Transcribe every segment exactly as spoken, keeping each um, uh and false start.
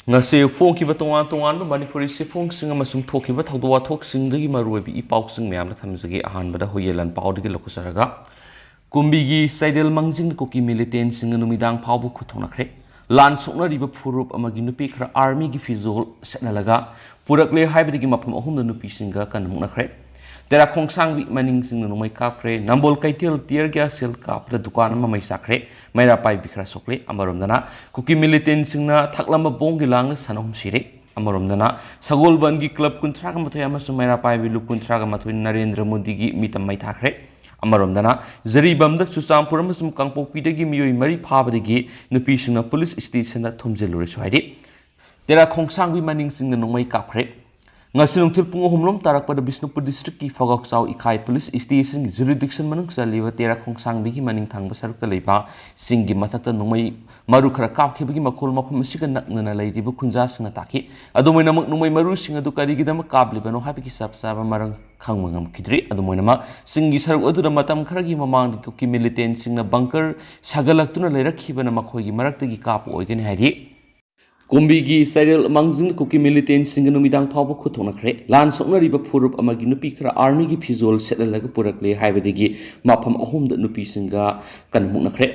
ꯉꯁꯤ ꯐꯣꯡꯈꯤꯕ ꯇꯣꯉꯥꯟ ꯇꯣꯉꯥꯟꯕ ꯃꯅꯤꯄꯨꯔꯤ ꯆꯦꯐꯣꯡꯁꯤꯡ ꯑꯃꯁꯨꯡ ꯊꯣꯛꯈꯤꯕ ꯊꯧꯗꯣꯛ ꯋꯥꯊꯣꯛꯁꯤꯡꯗꯒꯤ ꯃꯔꯨꯑꯣꯏꯕ ꯏ ꯄꯥꯎꯁꯤꯡ ꯃꯌꯥꯝꯗ ꯊꯝꯖꯒꯦ꯫ ꯑꯍꯥꯟꯕꯗ ꯍꯨꯏꯌꯦꯟ ꯂꯥꯟꯄꯥꯎꯗꯒꯤ ꯂꯧꯈꯠꯆꯔꯒ, ꯀꯨꯝꯕꯤꯒꯤ ꯆꯩꯔꯦꯜ ꯃꯥꯡꯖꯤꯡꯗ ꯀꯨꯀꯤ ꯃꯤꯂꯤꯇꯦꯟꯁꯤꯡꯅ ꯅꯨꯃꯤꯗꯥꯡ ꯐꯥꯎꯕ ꯈꯨꯠ ꯊꯣꯛꯅꯈ꯭ꯔꯦ꯫ ꯂꯥꯟ ꯁꯣꯛꯅꯔꯤꯕ ꯐꯨꯔꯨꯞ ꯑꯃꯒꯤ ꯅꯨꯄꯤ ꯈꯔ ꯑꯥꯔꯃꯤꯒꯤ ꯐꯤꯖꯣꯜ ꯁꯦꯠꯍꯜꯂꯒ ꯄꯨꯔꯛꯂꯦ ꯍꯥꯏꯕꯗꯒꯤ ꯃꯐꯝ ꯑꯍꯨꯝꯗ ꯅꯨꯄꯤꯁꯤꯡꯒ ꯀꯟꯅ ꯃꯨꯛꯅꯈ꯭ꯔꯦ꯫ ꯇꯦꯔꯥ ꯈꯣꯡꯁꯥꯡꯕꯤ ꯃꯅꯤꯡꯁꯤꯡꯅ ꯅꯣꯡꯃꯩ ꯀꯥꯞꯈ꯭ꯔꯦ꯫ ꯅꯝꯕꯣꯜ ꯀꯩꯊꯦꯜ tear gas shell ꯀꯥꯞꯄꯗ ꯗꯨꯀꯥꯟ ꯑꯃ ꯃꯩ ꯆꯥꯛꯈ꯭ꯔꯦ꯫ ꯃꯩꯔꯥ ꯄꯥꯏꯕꯤ ꯈꯔ ꯁꯣꯛꯂꯦ꯫ ꯑꯃꯔꯣꯝꯗꯅ ꯀꯨꯀꯤ ꯃꯤꯂꯤꯇꯦꯟꯁꯤꯡꯅ ꯊꯥꯛꯂꯝꯕ ꯕꯣꯝꯒꯤ ꯂꯥꯡꯅ ꯁꯟ ꯑꯍꯨꯝ ꯁꯤꯔꯦ꯫ ꯑꯃꯔꯣꯝꯗꯅ ꯁꯒꯣꯜꯕꯟꯒꯤ club ꯀꯨꯟꯊ꯭ꯔꯥꯒ ꯃꯥꯊꯣꯏ ꯑꯃꯁꯨꯡ ꯃꯩꯔꯥ ꯄꯥꯏꯕꯤ ꯂꯨꯞ ꯀꯨꯟꯊ꯭ꯔꯥꯒ ꯃꯥꯊꯣꯏ ꯅꯔꯦꯟꯗ꯭ꯔ ꯃꯣꯗꯤꯒꯤ ꯃꯤꯇꯝ ꯃꯩ ꯊꯥꯈ꯭ꯔꯦ꯫ ꯑꯃꯔꯣꯝꯗꯅ ꯖꯔꯤꯕꯝꯗ ꯆꯨꯔꯆꯥꯟꯄꯨꯔ ꯑꯃꯁꯨꯡ ꯀꯥꯡꯄꯣꯛꯄꯤꯗꯒꯤ ꯃꯤꯑꯣꯏ ꯃꯔꯤ ꯐꯥꯕꯗꯒꯤ ꯅꯨꯄꯤꯁꯤꯡꯅ ꯄꯨꯂꯤꯁ stationꯗ ꯊꯣꯝꯖꯤꯜꯂꯨꯔꯦꯁꯨ ꯍꯥꯏꯔꯤ꯫ ꯇꯦꯔꯥ ꯈꯣꯡꯁꯥꯡꯕꯤ ꯃꯅꯤꯡꯁꯤꯡꯅ ꯅꯣꯡꯃꯩ ꯀꯥꯞꯈ꯭ꯔꯦ꯫ ꯉꯁꯤ ꯅꯨꯡꯊꯤꯜ ꯄꯨꯡ ꯑꯍꯨꯝ ꯂꯣꯝ ꯇꯥꯔꯛꯄꯗ ꯕꯤꯁꯅꯨꯄꯨꯔ districtꯀꯤ ꯐꯒꯣꯛꯆꯥꯎ ꯏꯀꯥꯏ ꯄꯨꯂꯤꯁ stationꯒꯤ jurisdiction ꯃꯅꯨꯡ ꯆꯜꯂꯤꯕ ꯇꯦꯔꯥ ꯈꯣꯡꯁꯥꯡꯕꯤꯒꯤ ꯃꯅꯤꯡ ꯊꯪꯕ ꯁꯔꯨꯛꯇ ꯂꯩꯕ ꯆꯤꯡꯒꯤ ꯃꯊꯛꯇ ꯅꯣꯡꯃꯩ ꯃꯔꯨ ꯈꯔ ꯀꯥꯞꯈꯤꯕꯒꯤ ꯃꯈꯣꯜ ꯃꯐꯝ ꯑꯁꯤꯒ ꯅꯛꯅꯅ ꯂꯩꯔꯤꯕ ꯈꯨꯟꯖꯥꯁꯤꯡꯅ ꯇꯥꯛꯈꯤ꯫ ꯑꯗꯨꯝ ꯑꯣꯏꯅꯃꯛ, ꯅꯣꯡꯃꯩ ꯃꯔꯨꯁꯤꯡ ꯑꯗꯨ ꯀꯔꯤꯒꯤꯗꯃꯛ ꯀꯥꯞꯂꯤꯕꯅꯣ ꯍꯥꯏꯕꯒꯤ ꯆꯞ ꯆꯥꯕ ꯃꯔꯝ ꯈꯪꯕ ꯉꯝꯈꯤꯗ꯭ꯔꯤ꯫ ꯑꯗꯨꯝ ꯑꯣꯏꯅꯃꯛ, ꯆꯤꯡꯒꯤ ꯁꯔꯨꯛ ꯑꯗꯨꯗ ꯃꯇꯝ ꯈꯔꯒꯤ ꯃꯃꯥꯡꯗ ꯀꯨꯀꯤ ꯃꯤꯂꯤꯇꯦꯟꯁꯤꯡꯅ bunker ꯁꯥꯒꯠꯂꯛꯇꯨꯅ ꯂꯩꯔꯛꯈꯤꯕꯅ ꯃꯈꯣꯏꯒꯤ ꯃꯔꯛꯇꯒꯤ ꯀꯥꯞꯄ ꯑꯣꯏꯒꯅꯤ ꯍꯥꯏꯔꯤ꯫ ꯀꯨꯝꯕꯤꯒꯤ ꯆꯩꯔꯦꯜ ꯃꯥꯡꯖꯤꯡꯗ ꯀꯨꯀꯤ ꯃꯤꯂꯤꯇꯦꯟꯁꯤꯡꯒ ꯅꯨꯃꯤꯗꯥꯡ ꯐꯥꯎꯕ ꯈꯨꯠ ꯊꯣꯛꯅꯈ꯭ꯔꯦ꯫ ꯂꯥꯟ ꯁꯣꯛꯅꯔꯤꯕ ꯐꯨꯔꯨꯞ ꯑꯃꯒꯤ ꯅꯨꯄꯤ ꯈꯔ ꯑꯥꯔꯃꯤꯒꯤ ꯐꯤꯖꯣꯜ ꯁꯦꯠꯍꯜꯂꯒ ꯄꯨꯔꯛꯂꯦ ꯍꯥꯏꯕꯗꯒꯤ ꯃꯐꯝ ꯑꯍꯨꯝꯗ ꯅꯨꯄꯤꯁꯤꯡꯒ ꯀꯟꯅ ꯃꯨꯛꯅꯈ꯭ꯔꯦ꯫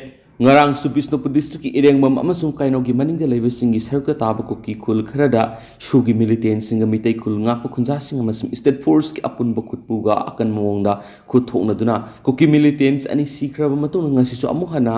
ꯉꯔꯥꯡꯁꯨ ꯕꯤꯁꯅꯨꯄꯨꯔ districtꯀꯤ ꯏꯔꯦꯡꯕꯝ ꯑꯃꯁꯨꯡ ꯀꯩꯅꯧꯒꯤ ꯃꯅꯤꯡꯗ ꯂꯩꯕꯁꯤꯡꯒꯤ ꯁꯔꯨꯛꯇ ꯇꯥꯕ ꯀꯨꯀꯤ ꯈꯨꯜ ꯈꯔꯗ ꯁꯨꯒꯤ ꯃꯤꯂꯤꯇꯦꯟꯁꯤꯡꯒ ꯃꯤꯇꯩ ꯈꯨꯜ ꯉꯥꯛꯄ ꯈꯨꯟꯖꯥꯁꯤꯡ ꯑꯃꯁꯨꯡ state forceꯀꯤ ꯑꯄꯨꯟꯕ ꯈꯨꯠꯄꯨꯒ ꯑꯀꯟꯕ ꯃꯑꯣꯡꯗ ꯈꯨꯠ ꯊꯣꯛꯅꯗꯨꯅ ꯀꯨꯀꯤ ꯃꯤꯂꯤꯇꯦꯟꯁ ꯑꯅꯤ ꯁꯤꯈ꯭ꯔꯕ ꯃꯇꯨꯡꯗ ꯉꯁꯤꯁꯨ ꯑꯃꯨꯛ ꯍꯟꯅ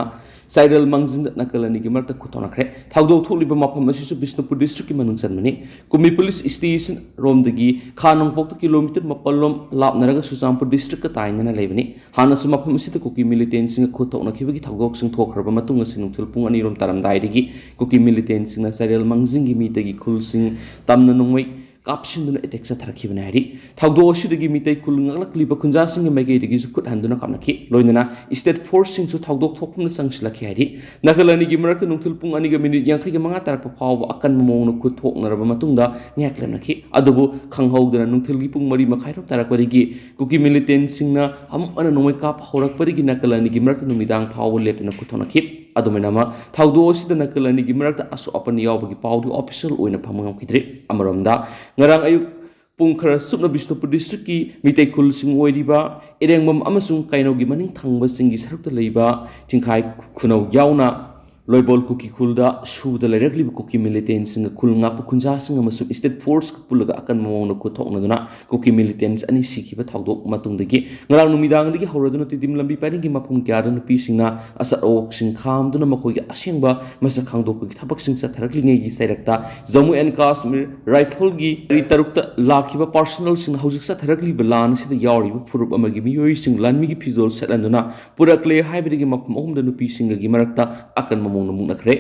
ꯆꯩꯔꯦꯜ ꯃꯥꯡꯖꯤꯟꯗ ꯅꯥꯀꯜ ꯑꯅꯤꯒꯤ ꯃꯔꯛꯇ ꯈꯨꯠ ꯊꯣꯛꯅꯈ꯭ꯔꯦ꯫ ꯊꯧꯗꯣꯛ ꯊꯣꯛꯂꯤꯕ ꯃꯐꯝ ꯑꯁꯤꯁꯨ ꯕꯤꯁꯅꯨꯄꯨꯔ districtꯀꯤ ꯃꯅꯨꯡ ꯆꯟꯕꯅꯤ꯫ ꯀꯨꯝꯕꯤ ꯄꯨꯂꯤꯁ stationꯔꯣꯝꯗꯒꯤ ꯈꯥ ꯅꯣꯡꯄꯣꯛꯇ kilometre ꯃꯥꯄꯜ ꯂꯣꯝ ꯂꯥꯞꯅꯔꯒ ꯆꯨꯔꯆꯥꯟꯄꯨꯔ districtꯀ ꯇꯥꯏꯅꯅ ꯂꯩꯕꯅꯤ꯫ ꯍꯥꯟꯅꯁꯨ ꯃꯐꯝ ꯑꯁꯤꯗ ꯀꯨꯀꯤ ꯃꯤꯂꯤꯇꯦꯟꯁꯤꯡꯒ ꯈꯨꯠ ꯊꯣꯛꯅꯈꯤꯕꯒꯤ ꯊꯧꯗꯣꯛꯁꯤꯡ ꯊꯣꯛꯈ꯭ꯔꯕ ꯃꯇꯨꯡ ꯉꯁꯤ ꯅꯨꯡꯊꯤꯜ ꯄꯨꯡ ꯑꯅꯤ ꯔꯣꯝ ꯇꯥꯔꯝꯗꯥꯏꯗꯒꯤ ꯀꯨꯀꯤ ꯃꯤꯂꯤꯇꯦꯟꯁꯤꯡꯅ ꯆꯩꯔꯦꯜ ꯃꯥꯡꯖꯤꯡꯒꯤ ꯃꯤꯇꯩꯒꯤ ꯈꯨꯜꯁꯤꯡ ꯇꯝꯅ ꯅꯣꯡꯃꯩ ꯀꯥꯞꯁꯤꯟꯗꯨꯅ attack ꯆꯠꯊꯔꯛꯈꯤꯕꯅꯤ ꯍꯥꯏꯔꯤ꯫ ꯊꯧꯗꯣꯛ ꯑꯁꯤꯗꯒꯤ ꯃꯤꯇꯩ ꯈꯨꯜ ꯉꯥꯛꯂꯛꯂꯤꯕ ꯈꯨꯟꯖꯥꯁꯤꯡꯒꯤ ꯃꯥꯏꯀꯩꯗꯒꯤꯁꯨ ꯈꯨꯠ ꯍꯟꯗꯨꯅ ꯀꯥꯞꯅꯈꯤ꯫ ꯂꯣꯏꯅꯅ state forceꯁꯤꯡꯁꯨ ꯊꯧꯗꯣꯛ ꯊꯣꯛꯐꯝꯗ ꯆꯪꯁꯤꯜꯂꯛꯈꯤ ꯍꯥꯏꯔꯤ꯫ ꯅꯥꯀꯜ ꯑꯅꯤꯒꯤ ꯃꯔꯛꯇ ꯅꯨꯡꯊꯤꯜ ꯄꯨꯡ ꯑꯅꯤꯒ minute ꯌꯥꯡꯈꯩꯒ ꯃꯉꯥ ꯇꯥꯔꯛꯄ ꯐꯥꯎꯕ ꯑꯀꯟꯕ ꯃꯑꯣꯡꯗ ꯈꯨꯠ ꯊꯣꯛꯅꯔꯕ ꯃꯇꯨꯡꯗ ꯉꯥꯏꯍꯥꯛ ꯂꯦꯞꯅꯈꯤ꯫ ꯑꯗꯨꯕꯨ ꯈꯪꯍꯧꯗꯅ ꯅꯨꯡꯊꯤꯜꯒꯤ ꯄꯨꯡ ꯃꯔꯤ ꯃꯈꯥꯏ ꯔꯣꯝ ꯇꯥꯔꯛꯄꯗꯒꯤ ꯀꯨꯀꯤ ꯃꯤꯂꯤꯇꯦꯟꯁꯤꯡꯅ ꯑꯃꯨꯛ ꯍꯟꯅ ꯅꯣꯡꯃꯩ ꯀꯥꯞꯄ ꯍꯧꯔꯛꯄꯗꯒꯤ ꯅꯥꯀꯜ ꯑꯅꯤꯒꯤ ꯃꯔꯛꯇ ꯅꯨꯃꯤꯗꯥꯡ ꯐꯥꯎꯕ ꯂꯦꯞꯇꯅ ꯈꯨꯠ ꯊꯣꯛꯅꯈꯤ꯫ ꯑꯗꯨꯃꯥꯏꯅꯃꯛ ꯊꯧꯗꯣꯛ ꯑꯁꯤꯗ ꯅꯥꯀꯜ ꯑꯅꯤꯒꯤ ꯃꯔꯛꯇ ꯑꯁꯣꯛ ꯑꯄꯟ ꯌꯥꯎꯕꯒꯤ ꯄꯥꯎꯗꯤ official ꯑꯣꯏꯅ ꯐꯪꯕ ꯉꯝꯈꯤꯗ꯭ꯔꯤ꯫ ꯑꯃꯔꯣꯝꯗ, ꯉꯔꯥꯡ ꯑꯌꯨꯛ ꯄꯨꯡ ꯈꯔ ꯆꯨꯞꯅ ꯕꯤꯁꯅꯨꯄꯨꯔ district ꯀꯤ ꯃꯤꯇꯩ ꯈꯨꯜꯁꯤꯡ ꯑꯣꯏꯔꯤꯕ ꯏꯔꯦꯡꯕꯝ ꯑꯃꯁꯨꯡ ꯀꯩꯅꯧꯒꯤ ꯃꯅꯤꯡ ꯊꯪꯕꯁꯤꯡꯒꯤ ꯁꯔꯨꯛꯇ ꯂꯩꯕ ꯆꯤꯡꯈꯥꯏ ꯈꯨꯅꯧ ꯌꯥꯎꯅ ꯂꯣꯏꯕꯣꯜ ꯀꯨꯀꯤ ꯈꯨꯜꯗ ꯁꯨꯗ ꯂꯩꯔꯛꯂꯤꯕ ꯀꯨꯀꯤ militantꯁꯤꯡꯒ ꯈꯨꯜ ꯉꯥꯛꯄ ꯈꯨꯟꯖꯥꯁꯤꯡ ꯑꯃꯁꯨꯡ state force ꯄꯨꯜꯂꯒ ꯑꯀꯟꯕ ꯃꯑꯣꯡꯗ ꯈꯨꯠꯊꯣꯛꯅꯗꯨꯅ ꯀꯨꯀꯤ militants ꯑꯅꯤ ꯁꯤꯈꯤꯕ ꯊꯧꯗꯣꯛ ꯃꯇꯨꯡꯗꯒꯤ ꯉꯔꯥꯡ ꯅꯨꯃꯤꯗꯥꯡꯗꯒꯤ ꯍꯧꯔꯗꯨꯅ ꯇꯤꯗꯤꯝ ꯂꯝꯕꯤ ꯄꯔꯤꯡꯒꯤ ꯃꯐꯝ ꯀꯌꯥꯗ ꯅꯨꯄꯤꯁꯤꯡꯅ ꯑꯆꯠ ꯑꯋꯣꯛꯁꯤꯡ ꯈꯥꯝꯗꯨꯅ ꯃꯈꯣꯏꯒꯤ ꯑꯁꯦꯡꯕ ꯃꯁꯛ ꯈꯪꯗꯣꯛꯄꯒꯤ ꯊꯕꯛꯁꯤꯡ ꯆꯠꯊꯔꯛꯂꯤꯉꯩꯒꯤ ꯆꯩꯔꯛꯇ Jammu and Kashmir Riflesꯀꯤ ꯒꯥꯔꯤ ꯇꯔꯨꯛꯇ ꯂꯥꯛꯈꯤꯕ personnelꯁꯤꯡꯅ ꯍꯧꯖꯤꯛ ꯆꯠꯊꯔꯛꯂꯤꯕ ꯂꯥꯟ ꯑꯁꯤꯗ ꯌꯥꯎꯔꯤꯕ ꯐꯨꯔꯨꯞ ꯑꯃꯒꯤ ꯃꯤꯑꯣꯏꯁꯤꯡ ꯂꯥꯟꯃꯤꯒꯤ ꯐꯤꯖꯣꯜ ꯁꯦꯠꯍꯟꯗꯨꯅ ꯄꯨꯔꯛꯂꯦ ꯍꯥꯏꯕꯗꯒꯤ ꯃꯐꯝ ꯑꯍꯨꯝꯗ ꯅꯨꯄꯤꯁꯤꯡꯒꯒꯤ ꯃꯔꯛꯇ ꯑꯀꯟꯕ ꯃꯑꯣꯡꯗ ꯃꯨꯛꯅꯈ꯭ꯔꯦ꯫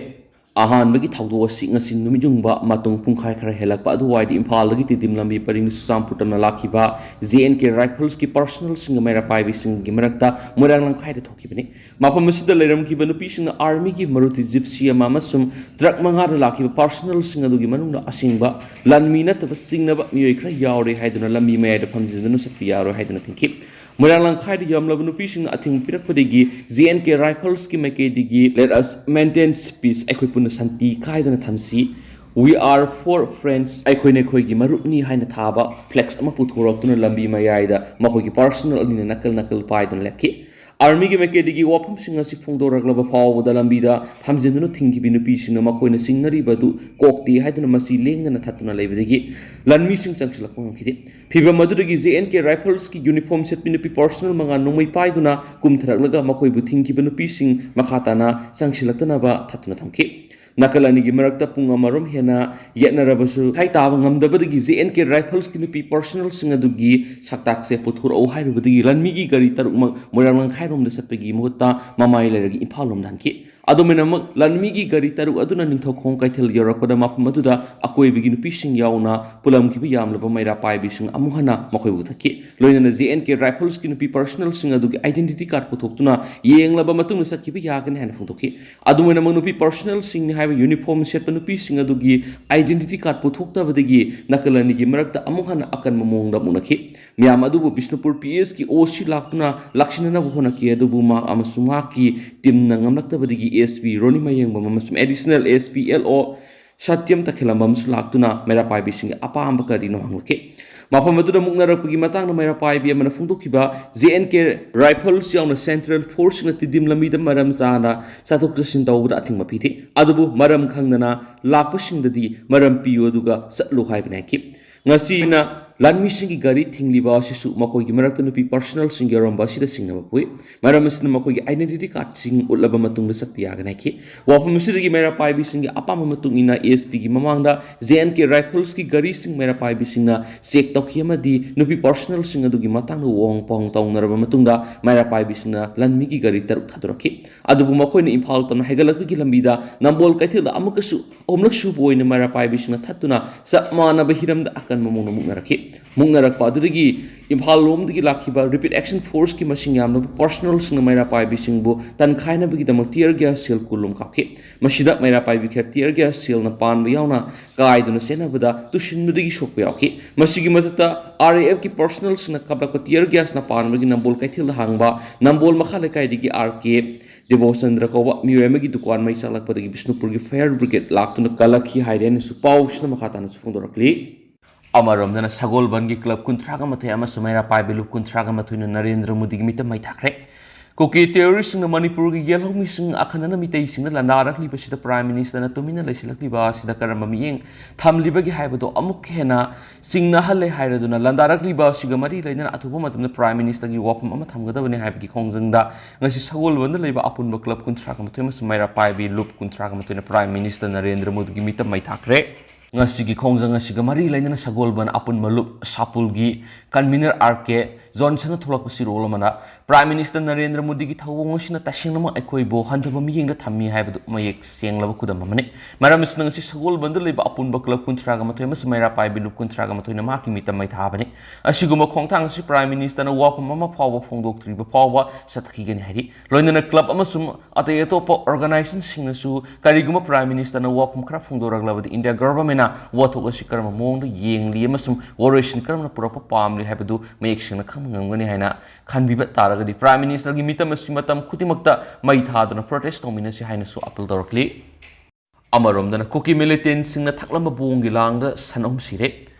ꯑꯍꯥꯟꯕꯒꯤ ꯊꯧꯗꯣꯛ ꯑꯁꯤ ꯉꯁꯤ ꯅꯨꯃꯤꯠ ꯌꯨꯡꯕ ꯃꯇꯨꯡ ꯄꯨꯡꯈꯥꯏ ꯈꯔ ꯍꯦꯜꯂꯛꯄ ꯑꯗꯨꯋꯥꯏꯗ ꯏꯝꯐꯥꯜꯗꯒꯤ ꯇꯤꯗꯤꯝ ꯂꯝꯕꯤ ꯄꯔꯤꯡ ꯆꯨꯔꯆꯥꯟꯄꯨꯔ ꯇꯝꯅ ꯂꯥꯛꯈꯤꯕ J and K Riflesꯀꯤ personnelꯁꯤꯡꯒ ꯃꯩꯔꯥ ꯄꯥꯏꯕꯤꯁꯤꯡꯒꯤ ꯃꯔꯛꯇ ꯃꯣꯏꯔꯥꯡ ꯂꯝꯈꯥꯏꯗ ꯊꯣꯛꯈꯤꯕꯅꯤ꯫ ꯃꯐꯝ ꯑꯁꯤꯗ ꯂꯩꯔꯝꯈꯤꯕ ꯅꯨꯄꯤꯁꯤꯡꯅ armyꯒꯤ Maruti Gypsy ꯑꯃ ꯑꯃꯁꯨꯡ truck ꯃꯉꯥꯗ ꯂꯥꯛꯈꯤꯕ personnelꯁꯤꯡ ꯑꯗꯨꯒꯤ ꯃꯅꯨꯡꯗ ꯑꯁꯦꯡꯕ ꯂꯥꯟꯃꯤ ꯅꯠꯇꯕ ꯆꯤꯡꯅꯕ ꯃꯤꯑꯣꯏ ꯈꯔ ꯌꯥꯎꯔꯦ ꯍꯥꯏꯗꯨꯅ ꯂꯝꯕꯤ ꯃꯌꯥꯏꯗ ꯐꯝꯖꯤꯟꯗꯨꯅ ꯆꯠꯄ ꯌꯥꯔꯣꯏ ꯍꯥꯏꯗꯨꯅ ꯊꯤꯡꯈꯤ꯫ ꯃꯣꯏꯔꯥꯡ ꯂꯝꯈꯥꯏꯗ ꯌꯥꯝꯂꯕ ꯅꯨꯄꯤꯁꯤꯡꯅ ꯑꯊꯤꯡꯕ ꯄꯤꯔꯛꯄꯗꯒꯤ J and K Riflesꯀꯤ ꯃꯥꯏꯀꯩꯗꯒꯤ "Let us maintain peace, ꯑꯩꯈꯣꯏ ꯄꯨꯟꯅ ꯁꯥꯟꯇꯤ ꯀꯥꯏꯗꯅ ꯊꯝꯁꯤ, We are four friends, ꯑꯩꯈꯣꯏ ꯅꯈꯣꯏꯒꯤ ꯃꯔꯨꯞꯅꯤ" ꯍꯥꯏꯅ ꯊꯥꯕ flag ꯑꯃ ꯄꯨꯊꯣꯔꯛꯇꯨꯅ ꯂꯝꯕꯤ ꯃꯌꯥꯏꯗ ꯃꯈꯣꯏꯒꯤ personnel ꯑꯅꯤꯅ ꯅꯥꯀꯜ ꯅꯥꯀꯜ ꯄꯥꯏꯗꯨꯅ ꯂꯦꯞꯈꯤ꯫ Armyꯒꯤ ꯃꯥꯏꯀꯩꯗꯒꯤ ꯋꯥꯐꯝꯁꯤꯡ ꯑꯁꯤ ꯐꯣꯡꯗꯣꯔꯛꯂꯕ ꯐꯥꯎꯕꯗ ꯂꯝꯕꯤꯗ ꯐꯝꯖꯤꯟꯗꯨꯅ ꯊꯤꯡꯈꯤꯕ ꯅꯨꯄꯤꯁꯤꯡꯅ ꯃꯈꯣꯏꯅ ꯆꯤꯡꯅꯔꯤꯕ ꯑꯗꯨ ꯀꯣꯛꯇꯦ ꯍꯥꯏꯗꯨꯅ ꯃꯁꯤ ꯂꯦꯡꯗꯅ ꯊꯠꯇꯨꯅ ꯂꯩꯕꯗꯒꯤ ꯂꯥꯟꯃꯤꯁꯤꯡ ꯆꯪꯁꯤꯜꯂꯛꯄ ꯉꯝꯈꯤꯗꯦ꯫ ꯐꯤꯚꯝ ꯑꯗꯨꯗꯒꯤ J and K Riflesꯀꯤ uniform ꯁꯦꯠꯄꯤ ꯅꯨꯄꯤ personnel ꯃꯉꯥ ꯅꯣꯡꯃꯩ ꯄꯥꯏꯗꯨꯅ ꯀꯨꯝꯊꯔꯛꯂꯒ ꯃꯈꯣꯏꯕꯨ ꯊꯤꯡꯈꯤꯕ ꯅꯨꯄꯤꯁꯤꯡ ꯃꯈꯥ ꯇꯥꯅ ꯆꯪꯁꯤꯜꯂꯛꯇꯅꯕ ꯊꯠꯇꯨꯅ ꯊꯝꯈꯤ꯫ ꯅꯥꯀꯜ ꯑꯅꯤꯒꯤ ꯃꯔꯛꯇ ꯄꯨꯡ ꯑꯃꯔꯣꯝ ꯍꯦꯟꯅ ꯌꯦꯠꯅꯔꯕꯁꯨ ꯃꯈꯥꯏ ꯇꯥꯕ ꯉꯝꯗꯕꯗꯒꯤ J and K Riflesꯀꯤ ꯅꯨꯄꯤ personnelꯁꯤꯡ ꯑꯗꯨꯒꯤ ꯁꯛꯇꯥꯛꯁꯦ ꯄꯨꯊꯣꯔꯛꯎ ꯍꯥꯏꯔꯨꯕꯗꯒꯤ ꯂꯥꯟꯃꯤꯒꯤ ꯒꯥꯔꯤ ꯇꯔꯨꯛꯃꯛ ꯃꯣꯏꯔꯥꯡ ꯂꯝꯈꯥꯏꯔꯣꯝꯗ ꯆꯠꯄꯒꯤ ꯃꯍꯨꯠꯇ ꯃꯃꯥꯏ ꯂꯩꯔꯒ ꯏꯝꯐꯥꯜ ꯂꯣꯝꯗ ꯍꯟꯈꯤ꯫ ꯑꯗꯨꯃꯥꯏꯅꯃꯛ ꯂꯥꯟꯃꯤꯒꯤ ꯒꯥꯔꯤ ꯇꯔꯨꯛ ꯑꯗꯨꯅ ꯅꯤꯡꯊꯧꯈꯣꯡ ꯀꯩꯊꯦꯜ ꯌꯧꯔꯛꯄꯗ ꯃꯐꯝ ꯑꯗꯨꯗ ꯑꯀꯣꯏꯕꯒꯤ ꯅꯨꯄꯤꯁꯤꯡ ꯌꯥꯎꯅ ꯄꯨꯜꯂꯝꯈꯤꯕ ꯌꯥꯝꯂꯕ ꯃꯩꯔꯥ ꯄꯥꯏꯕꯤꯁꯤꯡ ꯑꯃꯨꯛ ꯍꯟꯅ ꯃꯈꯣꯏꯕꯨ ꯀꯛꯊꯠꯈꯤ꯫ ꯂꯣꯏꯅꯅ J and K Riflesꯀꯤ ꯅꯨꯄꯤ personnelꯁꯤꯡ ꯑꯗꯨꯒꯤ identity card ꯄꯨꯊꯣꯛꯇꯨꯅ ꯌꯦꯡꯂꯕ ꯃꯇꯨꯡꯗ ꯆꯠꯈꯤꯕ ꯌꯥꯒꯅꯤ ꯍꯥꯏꯅ ꯐꯣꯡꯗꯣꯛꯈꯤ꯫ ꯑꯗꯨꯃꯥꯏꯅꯃꯛ ꯅꯨꯄꯤ personnelꯁꯤꯡꯅꯤ ꯍꯥꯏꯕ uniform ꯁꯦꯠꯄ ꯅꯨꯄꯤꯁꯤꯡ ꯑꯗꯨꯒꯤ identity card ꯄꯨꯊꯣꯛꯇꯕꯗꯒꯤ ꯅꯥꯀꯜ ꯑꯅꯤꯒꯤ ꯃꯔꯛꯇ ꯑꯃꯨꯛ ꯍꯟꯅ ꯑꯀꯟꯕ ꯃꯑꯣꯡꯗ ꯃꯨꯛꯅꯈꯤ꯫ ꯃꯤꯌꯥꯝ ꯑꯗꯨꯕꯨ ꯕꯤꯁꯅꯨꯄꯨꯔ P S ꯀꯤ O C ꯂꯥꯛꯇꯨꯅ ꯂꯥꯛꯁꯤꯟꯅꯅꯕ ꯍꯣꯠꯅꯈꯤ, ꯑꯗꯨꯕꯨ ꯃꯍꯥꯛ ꯑꯃꯁꯨꯡ ꯃꯍꯥꯛꯀꯤ teamꯅ ꯉꯝꯂꯛꯇꯕꯗꯒꯤ ꯑꯦꯁ ꯄꯤ ꯔꯣꯅꯤ ꯃꯌꯦꯡꯕꯝ ꯑꯃꯁꯨꯡ ꯑꯦꯗꯤꯁꯅꯦꯜ ꯑꯦꯁ ꯄꯤ ꯑꯦꯜ ꯑꯣ ꯁꯇ꯭ꯌꯝ ꯇꯈꯦꯂꯝꯕꯝꯁꯨ ꯂꯥꯛꯇꯨꯅ ꯃꯩꯔꯥ ꯄꯥꯏꯕꯤꯁꯤꯡꯒꯤ ꯑꯄꯥꯝꯕ ꯀꯔꯤꯅꯣ ꯍꯪꯂꯛꯈꯤ꯫ ꯃꯐꯝ ꯑꯗꯨꯗ ꯃꯨꯛꯅꯔꯛꯄꯒꯤ ꯃꯇꯥꯡꯗ ꯃꯩꯔꯥ ꯄꯥꯏꯕꯤ ꯑꯃꯅ ꯐꯣꯡꯗꯣꯛꯈꯤꯕ, ꯖꯦ ꯑꯦꯟ ꯀꯦ ꯔꯥꯏꯐꯜꯁ ꯌꯥꯎꯅ ꯁꯦꯟꯇ꯭ꯔꯦꯜ ꯐꯣꯔꯁꯁꯤꯡꯅ ꯇꯤꯗꯤꯝ ꯂꯝꯕꯤꯗ ꯃꯔꯝ ꯆꯥꯅ ꯆꯠꯊꯣꯛ ꯆꯠꯁꯤꯟ ꯇꯧꯕꯗ ꯑꯊꯤꯡꯕ ꯄꯤꯗꯦ, ꯑꯗꯨꯕꯨ ꯃꯔꯝ ꯈꯪꯗꯅ ꯂꯥꯛꯄꯁꯤꯡꯗꯗꯤ ꯃꯔꯝ ꯄꯤꯌꯨ ꯑꯗꯨꯒ ꯆꯠꯂꯨ ꯍꯥꯏꯕꯅꯤ ꯍꯥꯏꯈꯤ꯫ ꯉꯁꯤꯅ ꯂꯥꯟꯃꯤꯁꯤꯡꯒꯤ ꯒꯥꯔꯤ ꯊꯤꯡꯂꯤꯕ ꯑꯁꯤꯁꯨ ꯃꯈꯣꯏꯒꯤ ꯃꯔꯛꯇ ꯅꯨꯄꯤ ꯄꯥꯔꯁꯣꯅꯦꯜꯁꯤꯡ ꯌꯥꯎꯔꯝꯕ ꯑꯁꯤꯗ ꯆꯤꯡꯅꯕ ꯄꯣꯛꯏ꯫ ꯃꯔꯝ ꯑꯁꯤꯅ ꯃꯈꯣꯏꯒꯤ ꯑꯥꯏꯗꯦꯟꯇꯤꯇꯤ ꯀꯥꯔꯗꯁꯤꯡ ꯎꯠꯂꯕ ꯃꯇꯨꯡꯗ ꯆꯠꯄ ꯌꯥꯒꯅꯤ ꯍꯥꯏꯈꯤ꯫ ꯋꯥꯐꯝ ꯑꯁꯤꯗꯒꯤ ꯃꯩꯔꯥ ꯄꯥꯏꯕꯤꯁꯤꯡꯒꯤ ꯑꯄꯥꯝꯕ ꯃꯇꯨꯡ ꯏꯟꯅ ꯑꯦꯁ ꯄꯤꯒꯤ ꯃꯃꯥꯡꯗ ꯖꯦ ꯑꯦꯟ ꯀꯦ ꯔꯥꯏꯐꯜꯁꯀꯤ ꯒꯥꯔꯤꯁꯤꯡ ꯃꯩꯔꯥ ꯄꯥꯏꯕꯤꯁꯤꯡꯅ ꯆꯦꯛ ꯇꯧꯈꯤ ꯑꯃꯗꯤ ꯅꯨꯄꯤ ꯄꯥꯔꯁꯣꯅꯦꯜꯁꯤꯡ ꯑꯗꯨꯒꯤ ꯃꯇꯥꯡꯗ ꯋꯥꯍꯪ ꯄꯥꯎꯍꯪ ꯇꯧꯅꯔꯕ ꯃꯇꯨꯡꯗ ꯃꯩꯔꯥ ꯄꯥꯏꯕꯤꯁꯤꯡꯅ ꯂꯥꯟꯃꯤꯒꯤ ꯒꯥꯔꯤ ꯇꯔꯨꯛ ꯊꯥꯗꯣꯔꯛꯈꯤ꯫ ꯑꯗꯨꯕꯨ ꯃꯈꯣꯏꯅ ꯏꯝꯐꯥꯜ ꯇꯝꯅ ꯍꯥꯏꯒꯠꯂꯛꯄꯒꯤ ꯂꯝꯕꯤꯗ ꯅꯝꯕꯣꯜ ꯀꯩꯊꯦꯜꯗ ꯑꯃꯨꯛꯀꯁꯨ ꯑꯍꯨꯝꯂꯛ ꯁꯨꯕ ꯑꯣꯏꯅ ꯃꯩꯔꯥ ꯄꯥꯏꯕꯤꯁꯤꯡꯅ ꯊꯠꯇꯨꯅ ꯆꯞ ꯃꯥꯟꯅꯕ ꯍꯤꯔꯝꯗ ꯑꯀꯟꯕ ꯃꯑꯣꯡꯗ ꯃꯨꯛꯅꯔꯛꯈꯤ꯫ ꯃꯨꯛꯅꯔꯛꯄ ꯑꯗꯨꯗꯒꯤ ꯏꯝꯐꯥꯜ ꯂꯣꯝꯗꯒꯤ ꯂꯥꯛꯈꯤꯕ ꯔꯦꯄꯤꯗ ꯑꯦꯛꯁꯟ ꯐꯣꯔꯁꯀꯤ ꯃꯁꯤꯡ ꯌꯥꯝꯂꯕ ꯄꯥꯔꯁꯣꯅꯦꯜꯁꯤꯡꯅ ꯃꯩꯔꯥ ꯄꯥꯏꯕꯤꯁꯤꯡꯕꯨ ꯇꯟꯈꯥꯏꯅꯕꯒꯤꯗꯃꯛ ꯇꯤꯌꯔ ꯒ꯭ꯌꯥꯁ ꯁꯦꯜ ꯀꯨꯟꯂꯣꯝ ꯀꯥꯞꯈꯤ꯫ ꯃꯁꯤꯗ ꯃꯩꯔꯥ ꯄꯥꯏꯕꯤ ꯈꯔ ꯇꯤꯌꯔ ꯒ꯭ꯌꯥꯁ ꯁꯦꯜꯅ ꯄꯥꯟꯕ ꯌꯥꯎꯅ ꯀꯥꯏꯗꯨꯅ ꯆꯦꯟꯅꯕꯗ ꯇꯨꯁꯤꯟꯕꯗꯒꯤ ꯁꯣꯛꯄ ꯌꯥꯎꯈꯤ꯫ ꯃꯁꯤꯒꯤ ꯃꯊꯛꯇ ꯑꯥꯔ ꯑꯦ ꯑꯦꯐꯀꯤ ꯄꯥꯔꯁꯣꯅꯦꯜꯁꯤꯡꯅ ꯀꯥꯞꯂꯛꯄ ꯇꯤꯌꯔ ꯒ꯭ꯌꯥꯁꯅ ꯄꯥꯟꯕꯒꯤ ꯅꯝꯕꯣꯜ ꯀꯩꯊꯦꯜꯗ ꯍꯥꯡꯕ ꯅꯝꯕꯣꯜ ꯃꯈꯥ ꯂꯩꯀꯥꯏꯗꯒꯤ ꯑꯥꯔ ꯀꯦ ꯗꯦꯕꯣꯆꯟꯗ꯭ꯔ ꯀꯧꯕ ꯃꯤꯑꯣꯏ ꯑꯃꯒꯤ ꯗꯨꯀꯥꯟ ꯃꯩ ꯆꯥꯛꯂꯛꯄꯗꯒꯤ ꯕꯤꯁꯅꯨꯄꯨꯔꯒꯤ ꯐꯥꯌꯔ ꯕ꯭ꯔꯤꯒꯦꯗ ꯂꯥꯛꯇꯨꯅ ꯀꯜꯂꯛꯈꯤ ꯍꯥꯏꯔꯦ ꯍꯥꯏꯅꯁꯨ ꯄꯥꯎꯁꯤꯅ ꯃꯈꯥ ꯇꯥꯅꯁꯨ ꯐꯣꯡꯗꯣꯔꯛꯂꯤ꯫ ꯑꯃꯔꯣꯝꯗꯅ ꯁꯒꯣꯜꯕꯟꯒꯤ ꯀ꯭ꯂꯕ ꯀꯨꯟꯊ꯭ꯔꯥꯒ ꯃꯥꯊꯣꯏ ꯑꯃꯁꯨꯡ ꯃꯩꯔꯥ ꯄꯥꯏꯕꯤ ꯂꯨꯞ ꯀꯨꯟꯊ꯭ꯔꯥꯒ ꯃꯥꯊꯣꯏꯅ ꯅꯔꯦꯟꯗ꯭ꯔ ꯃꯣꯗꯤꯒꯤ ꯃꯤꯇꯝ ꯃꯩ ꯊꯥꯈ꯭ꯔꯦ꯫ ꯀꯨꯀꯤ ꯇꯦꯔꯣꯔꯤꯁꯁꯤꯡꯅ ꯃꯅꯤꯄꯨꯔꯒꯤ ꯌꯦꯜꯍꯧꯃꯤꯁꯤꯡ ꯑꯈꯟꯅꯅ ꯃꯤꯇꯩꯁꯤꯡꯅ ꯂꯥꯟꯗꯥꯔꯛꯂꯤꯕꯁꯤꯗ ꯄ꯭ꯔꯥꯏꯝ ꯃꯤꯅꯤꯁꯇꯔꯅ ꯇꯨꯃꯤꯟꯅ ꯂꯩꯁꯤꯜꯂꯛꯂꯤꯕ ꯑꯁꯤꯗ ꯀꯔꯝꯕ ꯃꯤꯠꯌꯦꯡ ꯊꯝꯂꯤꯕꯒꯦ ꯍꯥꯏꯕꯗꯨ ꯑꯃꯨꯛꯀ ꯍꯦꯟꯅ ꯆꯤꯡꯅꯍꯜꯂꯦ ꯍꯥꯏꯔꯗꯨꯅ ꯂꯥꯟꯗꯥꯔꯛꯂꯤꯕ ꯑꯁꯤꯒ ꯃꯔꯤ ꯂꯩꯅꯅ ꯑꯊꯨꯕ ꯃꯇꯝꯗ ꯄ꯭ꯔꯥꯏꯝ ꯃꯤꯅꯤꯁꯇꯔꯒꯤ ꯋꯥꯐꯝ ꯑꯃ ꯊꯝꯒꯗꯕꯅꯤ ꯍꯥꯏꯕꯒꯤ ꯈꯣꯡꯖꯪꯗ ꯉꯁꯤ ꯁꯒꯣꯜꯕꯟꯗ ꯂꯩꯕ ꯑꯄꯨꯟꯕ ꯀ꯭ꯂꯕ ꯀꯨꯟꯊ꯭ꯔꯥꯒ ꯃꯥꯊꯣꯏ ꯑꯃꯁꯨꯡ ꯃꯩꯔꯥ ꯄꯥꯏꯕꯤ ꯂꯨꯞ ꯀꯨꯟꯊ꯭ꯔꯥꯒ ꯃꯥꯊꯣꯏꯅ ꯄ꯭ꯔꯥꯏꯝ ꯃꯤꯅꯤꯁꯇꯔ ꯅꯔꯦꯟꯗ꯭ꯔ ꯃꯣꯗꯤꯒꯤ ꯃꯤꯇꯝ ꯃꯩ ꯊꯥꯈ꯭ꯔꯦ꯫ ꯉꯁꯤꯒꯤ ꯈꯣꯡꯖꯪ ꯑꯁꯤꯒ ꯃꯔꯤ ꯂꯩꯅꯅ ꯁꯒꯣꯜꯕꯟ ꯑꯄꯨꯟꯕ ꯂꯨꯞ ꯁꯥꯄꯨꯜꯒꯤ ꯀꯟꯚꯤꯅꯔ ꯑꯥꯔ ꯀꯦ ꯖꯣꯟꯁꯟꯅ ꯊꯣꯛꯂꯛꯄ ꯆꯦꯔꯣꯜ ꯑꯃꯅ ꯄ꯭ꯔꯥꯏꯝ ꯃꯤꯅꯤꯁꯇꯔ ꯅꯔꯦꯟꯗ꯭ꯔ ꯃꯣꯗꯤꯒꯤ ꯊꯧꯑꯣꯡ ꯑꯁꯤꯅ ꯇꯁꯦꯡꯅꯃꯛ ꯑꯩꯈꯣꯏꯕꯨ ꯍꯟꯊꯕ ꯃꯤꯠꯌꯦꯡꯗ ꯊꯝꯃꯤ ꯍꯥꯏꯕꯗꯨ ꯃꯌꯦꯛ ꯁꯦꯡꯂꯕ ꯈꯨꯗꯝ ꯑꯃꯅꯤ꯫ ꯃꯔꯝ ꯑꯁꯤꯅ ꯉꯁꯤ ꯁꯒꯣꯜꯕꯟꯗ ꯂꯩꯕ ꯑꯄꯨꯟꯕ ꯀ꯭ꯂꯕ ꯀꯨꯟꯊ꯭ꯔꯥꯒ ꯃꯥꯊꯣꯏ ꯑꯃꯁꯨꯡ ꯃꯩꯔꯥ ꯄꯥꯏꯕꯤ ꯂꯨꯞ ꯀꯨꯟꯊ꯭ꯔꯥꯒ ꯃꯥꯊꯣꯏꯅ ꯃꯍꯥꯛꯀꯤ ꯃꯤꯇꯝ ꯃꯩ ꯊꯥꯕꯅꯤ꯫ ꯑꯁꯤꯒꯨꯝꯕ ꯈꯣꯡꯊꯥꯡ ꯑꯁꯤ ꯄ꯭ꯔꯥꯏꯝ ꯃꯤꯅꯤꯁꯇꯔꯅ ꯋꯥꯐꯝ ꯑꯃ ꯐꯥꯎꯕ ꯐꯣꯡꯗꯣꯛꯇ꯭ꯔꯤꯕ ꯐꯥꯎꯕ ꯆꯠꯊꯈꯤꯒꯅꯤ ꯍꯥꯏꯔꯤ꯫ ꯂꯣꯏꯅꯅ ꯀ꯭ꯂꯕ ꯑꯃꯁꯨꯡ ꯑꯇꯩ ꯑꯇꯣꯞꯄ ꯑꯣꯔꯒꯅꯥꯏꯖꯦꯁꯟꯁꯤꯡꯅꯁꯨ ꯀꯔꯤꯒꯨꯝꯕ ꯄ꯭ꯔꯥꯏꯝ ꯃꯤꯅꯤꯁꯇꯔꯅ ꯋꯥꯐꯝ ꯈꯔ ꯐꯣꯡꯗꯣꯔꯛꯂꯕꯗꯤ ꯏꯟꯗꯤꯌꯥ ꯒꯚꯔꯟꯃꯦꯟꯅ ꯋꯥꯊꯣꯛ ꯑꯁꯤ ꯀꯔꯝꯕ ꯃꯑꯣꯡꯗ ꯌꯦꯡꯂꯤ ꯑꯃꯁꯨꯡ ꯋꯥꯔꯣꯏꯁꯤꯟ ꯀꯔꯝꯅ ꯄꯨꯔꯛꯄ ꯄꯥꯝꯂꯤ ꯍꯥꯏꯕꯗꯨ ꯃꯌꯦꯛ ꯁꯦꯡꯅ ꯈꯪꯕ ꯉꯝꯒꯅꯤ ꯍꯥꯏꯅ ꯈꯟꯕꯤꯕ ꯇꯥꯔꯒꯗꯤ Prime Ministerꯒꯤ ꯃꯤꯇꯝ ꯑꯁꯤ ꯃꯇꯝ ꯈꯨꯗꯤꯡꯃꯛꯇ ꯃꯩ ꯊꯥꯗꯨꯅ protest ꯇꯧꯃꯤꯟꯅꯁꯤ ꯍꯥꯏꯅꯁꯨ appeal ꯇꯧꯔꯛꯂꯤ꯫ ꯑꯃꯔꯣꯝꯗꯅ ꯀꯨꯀꯤ militantꯁꯤꯡꯅ ꯊꯛꯂꯝꯕ ꯕꯣꯝꯒꯤ ꯂꯥꯡꯗ ꯁꯟ ꯑꯍꯨꯝ ꯁꯤꯔꯦ꯫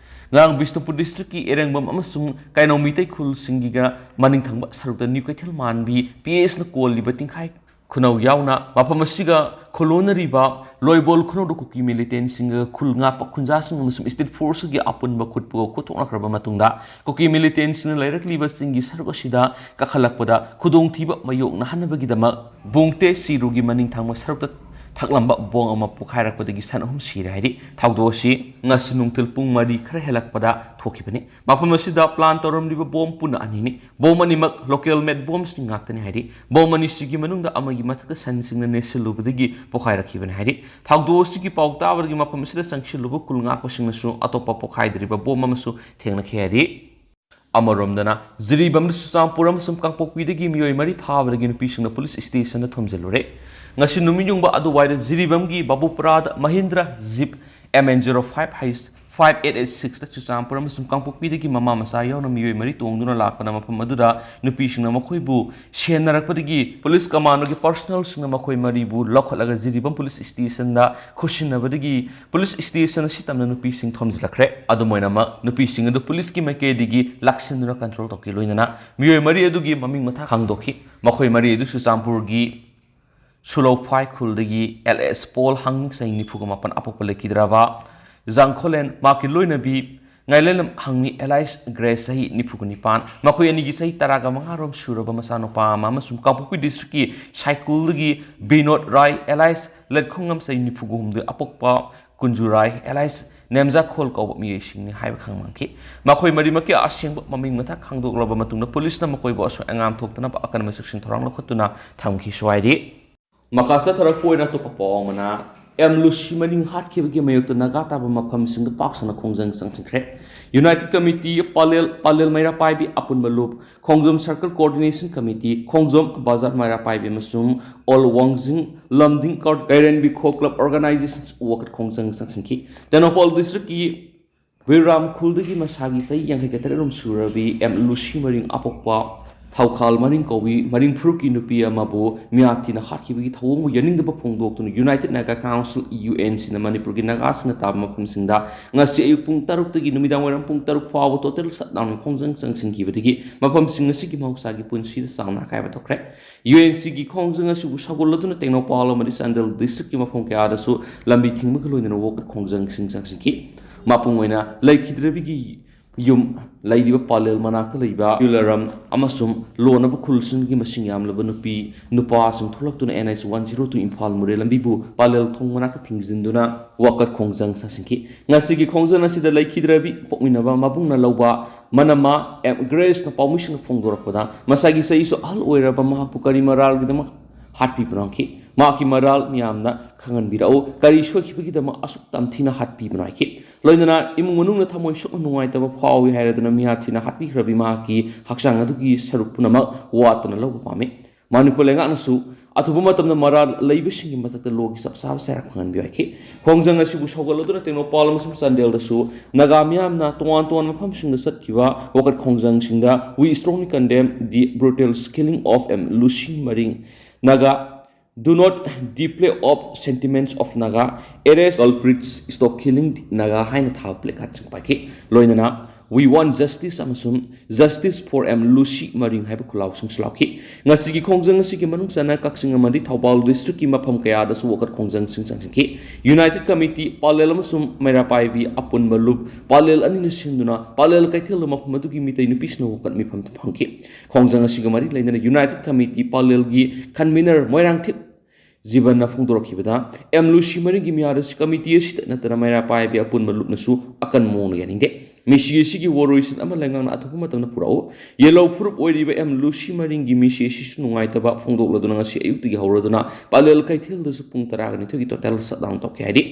ꯉꯔꯥꯡ ꯕꯤꯁꯅꯨꯄꯨꯔ districtꯀꯤ ꯏꯔꯦꯡꯕꯝ ꯑꯃꯁꯨꯡ ꯀꯩꯅꯧ ꯃꯤꯇꯩ ꯈꯨꯜꯁꯤꯡꯒꯤꯒ ꯃꯅꯤꯡ ꯊꯪꯕ ꯁꯔꯨꯛꯇ ꯅ꯭ꯌꯨ ꯀꯩꯊꯦꯜ ꯃꯥꯟꯕꯤ P Sꯅ ꯀꯣꯜꯂꯤꯕ ꯇꯤꯡꯈꯥꯏ ꯈꯨꯅꯧ ꯌꯥꯎꯅ ꯃꯐꯝ ꯑꯁꯤꯒ ꯈꯨꯂꯣꯟꯅꯔꯤꯕ ꯂꯣꯏꯕꯣꯜ ꯈꯨꯅꯧꯗ ꯀꯨꯀꯤ militantꯁꯤꯡꯒ ꯈꯨꯜ ꯉꯥꯛꯄ ꯈꯨꯟꯖꯥꯁꯤꯡ ꯑꯃꯁꯨꯡ state forceꯀꯤ ꯑꯄꯨꯟꯕ ꯈꯨꯠꯄꯨ ꯈꯨꯠꯊꯣꯛꯅꯈ꯭ꯔꯕ ꯃꯇꯨꯡꯗ ꯀꯨꯀꯤ militantꯁꯤꯡꯅ ꯂꯩꯔꯛꯂꯤꯕ ꯆꯤꯡꯒꯤ ꯁꯔꯨꯛ ꯑꯁꯤꯗ ꯀꯥꯈꯠꯂꯛꯄꯗ ꯈꯨꯗꯣꯡꯊꯤꯕ ꯃꯥꯌꯣꯛꯅꯍꯟꯅꯕꯒꯤꯗꯃꯛ ꯕꯨꯡꯇꯦ ꯁꯤꯔꯨꯒꯤ ꯃꯅꯤꯡ ꯊꯪꯕ ꯁꯔꯨꯛꯇ ꯊꯛꯂꯝꯕ ꯕꯣꯝ ꯑꯃ ꯄꯣꯈꯥꯏꯔꯛꯄꯗꯒꯤ ꯁꯟ ꯑꯍꯨꯝ ꯁꯤꯔꯦ ꯍꯥꯏꯔꯤ꯫ ꯊꯧꯗꯣꯛ ꯑꯁꯤ ꯉꯁꯤ ꯅꯨꯡꯊꯤꯜ ꯄꯨꯡ ꯃꯔꯤ ꯈꯔ ꯍꯦꯜꯂꯛꯄꯗ ꯊꯣꯛꯈꯤꯕꯅꯤ꯫ ꯃꯐꯝ ꯑꯁꯤꯗ plan ꯇꯧꯔꯝꯂꯤꯕ ꯕꯣꯝ ꯄꯨꯟꯅ ꯑꯅꯤꯅꯤ꯫ ꯕꯣꯝ ꯑꯅꯤꯃꯛ local made bombsꯅꯤ ꯉꯥꯛꯇꯅꯤ ꯍꯥꯏꯔꯤ꯫ ꯕꯣꯝ ꯑꯅꯤꯁꯤꯒꯤ ꯃꯅꯨꯡꯗ ꯑꯃꯒꯤ ꯃꯊꯛꯇ ꯁꯟꯁꯤꯡꯅ ꯅꯦꯠꯁꯤꯜꯂꯨꯕꯗꯒꯤ ꯄꯣꯈꯥꯏꯔꯛꯈꯤꯕꯅꯤ ꯍꯥꯏꯔꯤ꯫ ꯊꯧꯗꯣꯛ ꯑꯁꯤꯒꯤ ꯄꯥꯎ ꯇꯥꯕꯗꯒꯤ ꯃꯐꯝ ꯑꯁꯤꯗ ꯆꯪꯁꯤꯜꯂꯨꯕ ꯈꯨꯜ ꯉꯥꯛꯄꯁꯤꯡꯅꯁꯨ ꯑꯇꯣꯞꯄ ꯄꯣꯈꯥꯏꯗ꯭ꯔꯤꯕ ꯕꯣꯝ ꯑꯃꯁꯨ ꯊꯦꯡꯅꯈꯤ ꯍꯥꯏꯔꯤ꯫ ꯑꯃꯔꯣꯝꯗꯅ ꯖꯤꯔꯤꯕꯥꯝꯗ ꯆꯨꯔꯆꯥꯟꯄꯨꯔ ꯑꯃꯁꯨꯡ ꯀꯥꯡꯄꯣꯛꯄꯤꯗꯒꯤ ꯃꯤꯑꯣꯏ ꯃꯔꯤ ꯐꯥꯕꯗꯒꯤ ꯅꯨꯄꯤꯁꯤꯡꯅ police stationꯗ ꯊꯣꯝꯖꯤꯜꯂꯨꯔꯦ꯫ ꯉꯁꯤ ꯅꯨꯃꯤꯠ ꯌꯨꯡꯕ ꯑꯗꯨꯋꯥꯏꯗ ꯖꯤꯔꯤꯕꯥꯝꯒꯤ ꯕꯥꯕꯨꯄꯨꯔꯥꯗ Mahindra Jeep M N zero five H five eight eight sixꯇ Churachandpur ꯑꯃꯁꯨꯡ ꯀꯥꯡꯄꯣꯛꯄꯤꯗꯒꯤ ꯃꯃꯥ ꯃꯆꯥ ꯌꯥꯎꯅ ꯃꯤꯑꯣꯏ ꯃꯔꯤ ꯇꯣꯡꯗꯨꯅ ꯂꯥꯛꯄꯅ ꯃꯐꯝ ꯑꯗꯨꯗ ꯅꯨꯄꯤꯁꯤꯡꯅ ꯃꯈꯣꯏꯕꯨ ꯁꯦꯟꯅꯔꯛꯄꯗꯒꯤ police commandoꯒꯤ personnelꯁꯤꯡꯅ ꯃꯈꯣꯏ ꯃꯔꯤꯕꯨ ꯂꯧꯈꯠꯂꯒ ꯖꯤꯔꯤꯕꯥꯝ police stationꯗ ꯈꯨꯠꯁꯤꯟꯅꯕꯗꯒꯤ police station ꯑꯁꯤ ꯇꯝꯅ ꯅꯨꯄꯤꯁꯤꯡ ꯊꯣꯝꯖꯤꯜꯂꯛꯈ꯭ꯔꯦ꯫ ꯑꯗꯨꯝ ꯑꯣꯏꯅꯃꯛ, ꯅꯨꯄꯤꯁꯤꯡ ꯑꯗꯨ policeꯀꯤ ꯃꯥꯏꯀꯩꯗꯒꯤ ꯂꯥꯛꯁꯤꯟꯗꯨꯅ control ꯇꯧꯈꯤ꯫ ꯂꯣꯏꯅꯅ ꯃꯤꯑꯣꯏ ꯃꯔꯤ ꯑꯗꯨꯒꯤ ꯃꯃꯤꯡ ꯃꯊꯥ ꯈꯪꯗꯣꯛꯈꯤ꯫ ꯃꯈꯣꯏ ꯃꯔꯤ ꯑꯗꯨ ꯆꯨꯔꯆꯥꯟꯄꯨꯔꯒꯤ ꯁꯨꯂꯧꯐꯥꯏ ꯈꯨꯜꯗꯒꯤ ꯑꯦꯜ ꯑꯦꯁ ꯄꯣꯜ ꯍꯥꯡꯃꯤ ꯆꯍꯤ ꯅꯤꯐꯨꯒ ꯃꯥꯄꯟ ꯑꯄꯣꯛꯄ ꯂꯩꯈꯤꯗ꯭ꯔꯕ, ꯖꯥꯡꯈꯣꯂꯦꯟ ꯃꯍꯥꯛꯀꯤ ꯂꯣꯏꯅꯕꯤ ꯉꯥꯏꯂꯦꯂꯝ ꯍꯥꯡꯃꯤ alias ꯒ꯭ꯔꯦꯁ ꯆꯍꯤ ꯅꯤꯐꯨꯒ ꯅꯤꯄꯥꯟ, ꯃꯈꯣꯏ ꯑꯅꯤꯒꯤ ꯆꯍꯤ ꯇꯔꯥꯒ ꯃꯉꯥ ꯔꯣꯝ ꯁꯨꯔꯕ ꯃꯆꯥꯅꯨꯄꯥ ꯑꯃ ꯑꯃꯁꯨꯡ ꯀꯥꯡꯄꯣꯛꯄꯤ districtꯀꯤ ꯁꯥꯏꯀꯨꯜꯗꯒꯤ ꯕꯤꯅꯣꯗ ꯔꯥꯏ alias ꯂꯦꯠꯈꯣꯡꯉꯝ ꯆꯍꯤ ꯅꯤꯐꯨꯒ ꯍꯨꯝꯗꯣꯏ ꯑꯄꯣꯛꯄ ꯀꯨꯟꯖꯨ ꯔꯥꯏ alias ꯅꯦꯝꯖꯥꯈꯣꯜ ꯀꯧꯕ ꯃꯤꯑꯣꯏꯁꯤꯡꯅꯤ ꯍꯥꯏꯕ ꯈꯪꯍꯟꯈꯤ꯫ ꯃꯈꯣꯏ ꯃꯔꯤꯃꯛꯀꯤ ꯑꯁꯦꯡꯕ ꯃꯃꯤꯡ ꯃꯊꯥ ꯈꯪꯗꯣꯛꯂꯕ ꯃꯇꯨꯡꯗ policeꯅ ꯃꯈꯣꯏꯕꯨ ꯑꯁꯣꯏ ꯑꯉꯥꯝ ꯊꯣꯛꯇꯅꯕ ꯑꯀꯟꯕ ꯆꯦꯛꯁꯤꯟ ꯊꯧꯔꯥꯡ ꯂꯧꯈꯠꯇꯨꯅ ꯊꯝꯈꯤꯁꯨ ꯍꯥꯏꯔꯤ꯫ ꯃꯈꯥ ꯆꯠꯊꯔꯛꯄ ꯑꯣꯏꯅ ꯑꯇꯣꯞꯄ ꯄꯥꯎ ꯑꯃꯅ, ꯑꯦꯝ ꯂꯨꯁꯤ ꯃꯅꯤꯡ ꯍꯥꯠꯈꯤꯕꯒꯤ ꯃꯥꯌꯣꯛꯇ ꯅꯥꯒꯥ ꯇꯥꯕ ꯃꯐꯝꯁꯤꯡꯗ ꯄꯥꯛ ꯁꯟꯅ ꯈꯣꯡꯖꯪ ꯆꯪꯁꯤꯟꯈ꯭ꯔꯦ꯫ United Committee ꯄꯥꯂꯦꯜ, ꯄꯥꯂꯦꯜ ꯃꯩꯔꯥ ꯄꯥꯏꯕꯤ ꯑꯄꯨꯟꯕ ꯂꯨꯞ, ꯈꯣꯡꯖꯣꯝ Circle Coordination Committee, ꯈꯣꯡꯖꯣꯝ ꯕꯖꯥꯔ ꯃꯩꯔꯥ ꯄꯥꯏꯕꯤ ꯑꯃꯁꯨꯡ ꯑꯣꯜ ꯋꯥꯡꯖꯤꯡ ꯂꯝꯗꯤꯡ ꯀꯩꯔꯦꯟꯕꯤ ꯈꯣ club organizations ꯋꯥꯀꯠ ꯈꯣꯡꯖꯪ ꯆꯪꯁꯤꯟꯈꯤ꯫ ꯇꯦꯡꯅꯧꯄꯜ districtꯀꯤ ꯕꯤꯔꯥꯝ ꯈꯨꯜꯗꯒꯤ ꯃꯁꯥꯒꯤ ꯆꯍꯤ ꯌꯥꯡꯈꯩꯒ ꯇꯔꯦꯠ ꯁꯨꯔꯕꯤ ꯑꯦꯝ ꯂꯨꯁꯤ ꯃꯔꯤꯡ ꯑꯄꯣꯛꯄ ꯊꯧꯈꯥꯜ ꯃꯔꯤꯡ ꯀꯧꯕꯤ ꯃꯔꯤꯡ ꯐꯨꯔꯨꯞꯀꯤ ꯅꯨꯄꯤ ꯑꯃꯕꯨ ꯃꯤꯌꯥꯊꯤꯅ ꯍꯥꯠꯈꯤꯕꯒꯤ ꯊꯧꯑꯣꯡꯕꯨ ꯌꯥꯅꯤꯡꯗꯕ ꯐꯣꯡꯗꯣꯛꯇꯨꯅ United Naga Council, U N C ꯅ ꯃꯅꯤꯄꯨꯔꯒꯤ ꯅꯥꯒꯥꯁꯤꯡꯅ ꯇꯥꯕ ꯃꯐꯝꯁꯤꯡꯗ ꯉꯁꯤ ꯑꯌꯨꯛ ꯄꯨꯡ ꯇꯔꯨꯛꯇꯒꯤ ꯅꯨꯃꯤꯗꯥꯡ ꯋꯥꯏꯔꯝ ꯄꯨꯡ ꯇꯔꯨꯛ ꯐꯥꯎꯕ total shutdown ꯈꯣꯡꯖꯪ ꯆꯪꯁꯤꯟꯈꯤꯕꯗꯒꯤ ꯃꯐꯝꯁꯤꯡ ꯑꯁꯤꯒꯤ ꯃꯍꯧꯁꯥꯒꯤ ꯄꯨꯟꯁꯤꯗ ꯆꯥꯎꯅ ꯑꯀꯥꯏꯕ ꯊꯣꯛꯈ꯭ꯔꯦ꯫ U N C ꯒꯤ ꯈꯣꯡꯖꯪ ꯑꯁꯤꯕꯨ ꯁꯧꯒꯠꯂꯗꯨꯅ ꯇꯦꯡꯅꯧꯄꯜ ꯑꯃꯗꯤ ꯆꯥꯟꯗꯦꯜ district ꯀꯤ ꯃꯐꯝ ꯀꯌꯥꯗꯁꯨ ꯂꯝꯕꯤ ꯊꯤꯡꯕꯒ ꯂꯣꯏꯅꯅ ꯋꯥꯀꯠ ꯈꯣꯡꯖꯪꯁꯤꯡ ꯆꯪꯁꯤꯟꯈꯤ꯫ ꯃꯄꯨꯡ ꯑꯣꯏꯅ ꯂꯩꯈꯤꯗ꯭ꯔꯕꯤꯒꯤ ꯌꯨꯝ ꯂꯩꯔꯤꯕ ꯄꯥꯂꯦꯜ ꯃꯅꯥꯛꯇ ꯂꯩꯕ ꯌꯨꯂꯥꯔꯝ ꯑꯃꯁꯨꯡ ꯂꯣꯟꯅꯕ ꯈꯨꯜꯁꯤꯡꯒꯤ ꯃꯁꯤꯡ ꯌꯥꯝꯂꯕ ꯅꯨꯄꯤ ꯅꯨꯄꯥꯁꯤꯡ ꯊꯣꯛꯂꯛꯇꯨꯅ N H one zero two Imphal ꯃꯣꯔꯦ ꯂꯝꯕꯤꯕꯨ ꯄꯥꯂꯦꯜ ꯊꯣꯡ ꯃꯅꯥꯛꯇ ꯊꯤꯡꯖꯤꯟꯗꯨꯅ ꯋꯥꯀꯠ ꯈꯣꯡꯖꯪ ꯆꯪꯁꯤꯟꯈꯤ꯫ ꯉꯁꯤꯒꯤ ꯈꯣꯡꯖꯪ ꯑꯁꯤꯗ ꯂꯩꯈꯤꯗ꯭ꯔꯕꯤ ꯄꯣꯛꯃꯤꯟꯅꯕ ꯃꯕꯨꯡꯅ ꯂꯧꯕ ꯃꯅꯝꯃ ꯑꯦꯝ ꯒ꯭ꯔꯦꯁꯅ ꯄꯥꯎꯃꯤꯁꯤꯡꯅ ꯐꯣꯡꯗꯣꯔꯛꯄꯗ ꯃꯁꯥꯒꯤ ꯆꯍꯤꯁꯨ ꯑꯍꯜ ꯑꯣꯏꯔꯕ ꯃꯍꯥꯛꯄꯨ ꯀꯔꯤ ꯃꯔꯥꯜꯒꯤꯗꯃꯛ ꯍꯥꯠꯄꯤꯕꯅꯣ ꯍꯥꯏꯈꯤ꯫ ꯃꯍꯥꯛꯀꯤ ꯃꯔꯥꯜ ꯃꯤꯌꯥꯝꯅ ꯈꯪꯍꯟꯕꯤꯔꯛꯎ, ꯀꯔꯤ ꯁꯣꯏꯈꯤꯕꯒꯤꯗꯃꯛ ꯑꯁꯨꯛ ꯇꯝꯊꯤꯅ ꯍꯥꯠꯄꯤꯕꯅꯣ ꯍꯥꯏꯈꯤ꯫ ꯂꯣꯏꯅꯅ ꯏꯃꯨꯡ ꯃꯅꯨꯡꯅ ꯊꯃꯣꯏ ꯁꯣꯛꯅ ꯅꯨꯡꯉꯥꯏꯇꯕ ꯐꯥꯎꯏ ꯍꯥꯏꯔꯗꯨꯅ ꯃꯤꯌꯥꯊꯤꯅ ꯍꯥꯠꯄꯤꯈ꯭ꯔꯕꯤ ꯃꯍꯥꯛꯀꯤ ꯍꯛꯆꯥꯡ ꯑꯗꯨꯒꯤ ꯁꯔꯨꯛ ꯄꯨꯝꯅꯃꯛ ꯋꯥꯠꯇꯅ ꯂꯧꯕ ꯄꯥꯝꯃꯤ꯫ ꯃꯅꯤꯄꯨꯔ ꯂꯩꯉꯥꯛꯅꯁꯨ ꯑꯊꯨꯕ ꯃꯇꯝꯗ ꯃꯔꯥꯜ ꯂꯩꯕꯁꯤꯡꯒꯤ ꯃꯊꯛꯇ ꯂꯣꯒꯤ ꯆꯞ ꯆꯥꯕ ꯆꯩꯔꯥꯛ ꯐꯪꯍꯟꯕꯤꯌꯨ ꯍꯥꯏꯈꯤ꯫ ꯈꯣꯡꯖꯪ ꯑꯁꯤꯕꯨ ꯁꯧꯒꯠꯂꯗꯨꯅ ꯇꯦꯡꯅꯧꯄꯜ ꯑꯃꯁꯨꯡ ꯆꯥꯟꯗꯦꯜꯗꯁꯨ ꯅꯥꯒꯥ ꯃꯤꯌꯥꯝꯅ ꯇꯣꯉꯥꯟ ꯇꯣꯉꯥꯟꯕ ꯃꯐꯝꯁꯤꯡꯗ ꯆꯠꯈꯤꯕ ꯋꯥꯀꯠ ꯈꯣꯡꯖꯪꯁꯤꯡꯗ "We strongly condemn the brutal killing of M Lucy Maring Naga, do not display of sentiments of Naga, arrest culprits, stop killing Naga" ꯍꯥꯏꯅ ꯊꯥꯕ placard ꯁꯤꯡ ꯄꯥꯏꯈꯤ꯫ ꯂꯣꯏꯅꯅ "We want justice" ꯑꯃꯁꯨꯡ "Justice for M Lucy Maring" ꯍꯥꯏꯕ ꯈꯨꯜꯂꯥꯎꯁꯤꯡꯁꯨ ꯂꯥꯎꯈꯤ꯫ ꯉꯁꯤꯒꯤ ꯈꯣꯡꯖꯪ ꯑꯁꯤꯒꯤ ꯃꯅꯨꯡ ꯆꯟꯅ ꯀꯛꯆꯤꯡ ꯑꯃꯗꯤ ꯊꯧꯕꯥꯜ district ꯀꯤ ꯃꯐꯝ ꯀꯌꯥꯗꯁꯨ ꯋꯥꯀꯠ ꯈꯣꯡꯖꯪꯁꯤꯡ ꯆꯪꯁꯤꯟꯈꯤ꯫ United Committee ꯄꯥꯂꯦꯜ ꯑꯃꯁꯨꯡ ꯃꯩꯔꯥ ꯄꯥꯏꯕꯤ ꯑꯄꯨꯟꯕ ꯂꯨꯞ ꯄꯥꯂꯦꯜ ꯑꯅꯤꯅ ꯁꯤꯟꯗꯨꯅ ꯄꯥꯂꯦꯜ ꯀꯩꯊꯦꯜꯗ ꯃꯐꯝ ꯑꯗꯨꯒꯤ ꯃꯤꯇꯩ ꯅꯨꯄꯤꯁꯤꯡꯅ ꯋꯥꯀꯠ ꯃꯤꯐꯝ ꯐꯝꯈꯤ꯫ ꯈꯣꯡꯖꯪ ꯑꯁꯤꯒ ꯃꯔꯤ ꯂꯩꯅꯅ United Committee ꯄꯥꯂꯦꯜꯒꯤ convener ꯃꯣꯏꯔꯥꯡꯊꯦꯝ ꯖꯤꯕꯟꯅ ꯐꯣꯡꯗꯣꯔꯛꯈꯤꯕꯗ, ꯑꯦꯝ ꯂꯨꯁꯤ ꯃꯔꯤꯡꯒꯤ ꯃꯤꯌꯥꯗꯁꯨ committee ꯑꯁꯤꯗ ꯅꯠꯇꯅ ꯃꯩꯔꯥ ꯄꯥꯏꯕꯤ ꯑꯄꯨꯟꯕ ꯂꯨꯞꯅꯁꯨ ꯑꯀꯟꯕ ꯃꯑꯣꯡꯗ ꯌꯥꯅꯤꯡꯗꯦ꯫ ꯃꯤꯁꯤ ꯑꯁꯤꯒꯤ ꯋꯥꯔꯣꯏꯁꯤꯟ ꯑꯃ ꯂꯩꯉꯥꯛꯅ ꯑꯊꯨꯕ ꯃꯇꯝꯗ ꯄꯨꯔꯛꯎ꯫ ꯌꯦꯜꯂꯧ ꯐꯨꯔꯨꯞ ꯑꯣꯏꯔꯤꯕ ꯑꯦꯝ ꯂꯨꯁꯤ ꯃꯔꯤꯡꯒꯤ ꯃꯤꯁꯤ ꯑꯁꯤꯁꯨ ꯅꯨꯡꯉꯥꯏꯇꯕ ꯐꯣꯡꯗꯣꯛꯂꯗꯨꯅ ꯉꯁꯤ ꯑꯌꯨꯛꯇꯒꯤ ꯍꯧꯔꯗꯨꯅ ꯄꯥꯂꯦꯜ ꯀꯩꯊꯦꯜꯗꯁꯨ ꯄꯨꯡ ꯇꯔꯥꯒ ꯅꯤꯊꯣꯏꯒꯤ total shutdown ꯇꯧꯈꯤ ꯍꯥꯏꯔꯤ꯫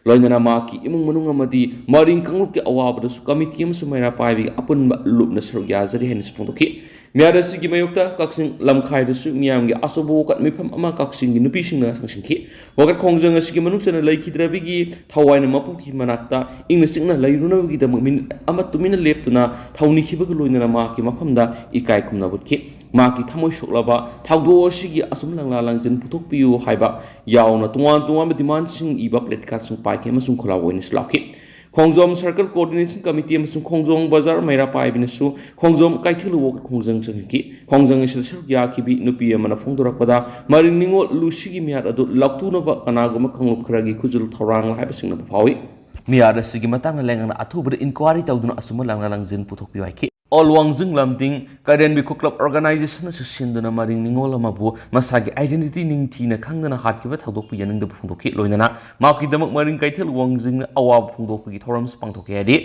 ꯂꯣꯏꯅꯅ ꯃꯍꯥꯛꯀꯤ ꯏꯃꯨꯡ ꯃꯅꯨꯡ ꯑꯃꯗꯤ ꯃꯔꯤꯡ ꯀꯥꯡꯂꯨꯞꯀꯤ ꯑꯋꯥꯕꯗꯁꯨ ꯀꯃꯤꯇꯤ ꯑꯃꯁꯨꯡ ꯃꯩꯔꯥ ꯄꯥꯏꯕꯤꯒꯤ ꯑꯄꯨꯟꯕ ꯂꯨꯞꯅ ꯁꯔꯨꯛ ꯌꯥꯖꯔꯤ ꯍꯥꯏꯅꯁꯨ ꯐꯣꯡꯗꯣꯛꯈꯤ꯫ ꯃꯤꯍꯥꯠ ꯑꯁꯤꯒꯤ ꯃꯥꯌꯣꯛꯇ ꯀꯛꯆꯤꯡ ꯂꯝꯈꯥꯏꯗꯁꯨ ꯃꯤꯌꯥꯝꯒꯤ ꯑꯆꯧꯕ ꯋꯥꯀꯠ ꯃꯤꯐꯝ ꯑꯃ ꯀꯛꯆꯤꯡꯒꯤ ꯅꯨꯄꯤꯁꯤꯡꯅ ꯆꯪꯁꯤꯟꯈꯤ꯫ ꯋꯥꯀꯠ ꯈꯣꯡꯖꯪ ꯑꯁꯤꯒꯤ ꯃꯅꯨꯡ ꯆꯟꯅ ꯂꯩꯈꯤꯗ꯭ꯔꯕꯒꯤ ꯊꯋꯥꯏꯅ ꯃꯄꯨꯒꯤ ꯃꯅꯥꯛꯇ ꯏꯪꯅ ꯆꯤꯛꯅ ꯂꯩꯔꯨꯅꯕꯒꯤꯗꯃꯛ ꯃꯤꯅꯤꯠ ꯑꯃ ꯇꯨꯃꯤꯟꯅ ꯂꯦꯞꯇꯨꯅ ꯊꯧꯅꯤꯈꯤꯕꯒ ꯂꯣꯏꯅꯅ ꯃꯍꯥꯛꯀꯤ ꯃꯐꯝꯗ ꯏꯀꯥꯏ ꯈꯨꯝꯅꯕ ꯎꯠꯈꯤ꯫ ꯃꯍꯥꯛꯀꯤ ꯊꯃꯣꯏ ꯁꯣꯛꯂꯕ ꯊꯧꯗꯣꯛ ꯑꯁꯤꯒꯤ ꯑꯁꯨꯝ ꯂꯪꯂꯥ ꯂꯪꯖꯤꯟ ꯄꯨꯊꯣꯛꯄꯤꯌꯨ ꯍꯥꯏꯕ ꯌꯥꯎꯅ ꯇꯣꯉꯥꯟ ꯇꯣꯉꯥꯟꯕ ꯗꯤꯃꯥꯟꯁꯤꯡ ꯏꯕ ꯄ꯭ꯂꯦ ꯀꯥꯔꯗꯁꯤꯡ ꯄꯥꯏꯈꯤ ꯑꯃꯁꯨꯡ ꯈꯣꯜꯂꯥꯎ ꯑꯣꯏꯅꯁꯨ ꯂꯥꯎꯈꯤ꯫ ꯈꯣꯡꯖꯣꯝ ꯁꯔꯀꯜ ꯀꯣꯑꯣꯔꯗꯤꯅꯦꯁꯟ ꯀꯃꯤꯇꯤ ꯑꯃꯁꯨꯡ ꯈꯣꯡꯖꯣꯝ ꯕꯖꯥꯔ ꯃꯩꯔꯥ ꯄꯥꯏꯕꯤꯅꯁꯨ ꯈꯣꯡꯖꯣꯝ ꯀꯩꯊꯦꯜ ꯋꯥꯀꯠ ꯈꯣꯡꯖꯪ ꯆꯪꯁꯤꯟꯈꯤ꯫ ꯈꯣꯡꯖꯪ ꯑꯁꯤꯗ ꯁꯔꯨꯛ ꯌꯥꯈꯤꯕꯤ ꯅꯨꯄꯤ ꯑꯃꯅ ꯐꯣꯡꯗꯣꯔꯛꯄꯗ, ꯃꯔꯤꯡ ꯅꯤꯉꯣꯜ ꯂꯨꯁꯤꯒꯤ ꯃꯤꯍꯥꯠ ꯑꯗꯨ ꯂꯥꯎꯊꯣꯛꯅꯕ ꯀꯅꯥꯒꯨꯝꯕ ꯀꯥꯡꯂꯨꯞ ꯈꯔꯒꯤ ꯈꯨꯖꯨꯜ ꯊꯧꯔꯥꯡꯂ ꯍꯥꯏꯕ ꯆꯤꯡꯅꯕ ꯐꯥꯎꯏ꯫ ꯃꯤꯍꯥꯠ ꯑꯁꯤꯒꯤ ꯃꯇꯥꯡꯗ ꯂꯩꯉꯥꯛꯅ ꯑꯊꯨꯕꯗ ꯏꯟꯀ꯭ꯋꯥꯔꯤ ꯇꯧꯗꯨꯅ ꯑꯆꯨꯝꯕ ꯂꯪꯂꯥ ꯂꯪꯖꯤꯟ ꯄꯨꯊꯣꯛꯄꯤꯌꯨ ꯍꯥꯏꯈꯤ꯫ ꯑꯣꯜ ꯋꯥꯡꯖꯤꯡ ꯂꯝꯗꯤꯡ ꯀꯩꯔꯦꯟꯕꯤ ꯈꯨꯀ꯭ꯂꯕ ꯑꯣꯔꯒꯅꯥꯏꯖꯦꯁꯟꯅꯁꯨ ꯁꯤꯟꯗꯨꯅ ꯃꯔꯤꯡ ꯅꯤꯉꯣꯜ ꯑꯃꯕꯨ ꯃꯁꯥꯒꯤ ꯑꯥꯏꯗꯦꯟꯇꯤꯇꯤ ꯅꯤꯡꯊꯤꯅ ꯈꯪꯗꯅ ꯍꯥꯠꯈꯤꯕ ꯊꯧꯗꯣꯛꯄꯨ ꯌꯥꯅꯤꯡꯗꯕ ꯐꯣꯡꯗꯣꯛꯈꯤ꯫ ꯂꯣꯏꯅꯅ ꯃꯍꯥꯛꯀꯤꯗꯃꯛ ꯃꯔꯤꯡ ꯀꯩꯊꯦꯜ ꯋꯥꯡꯖꯤꯡꯅ ꯑꯋꯥꯕ ꯐꯣꯡꯗꯣꯛꯄꯒꯤ ꯊꯧꯔꯝꯁꯨ ꯄꯥꯡꯊꯣꯛꯈꯤ ꯍꯥꯏꯔꯤ꯫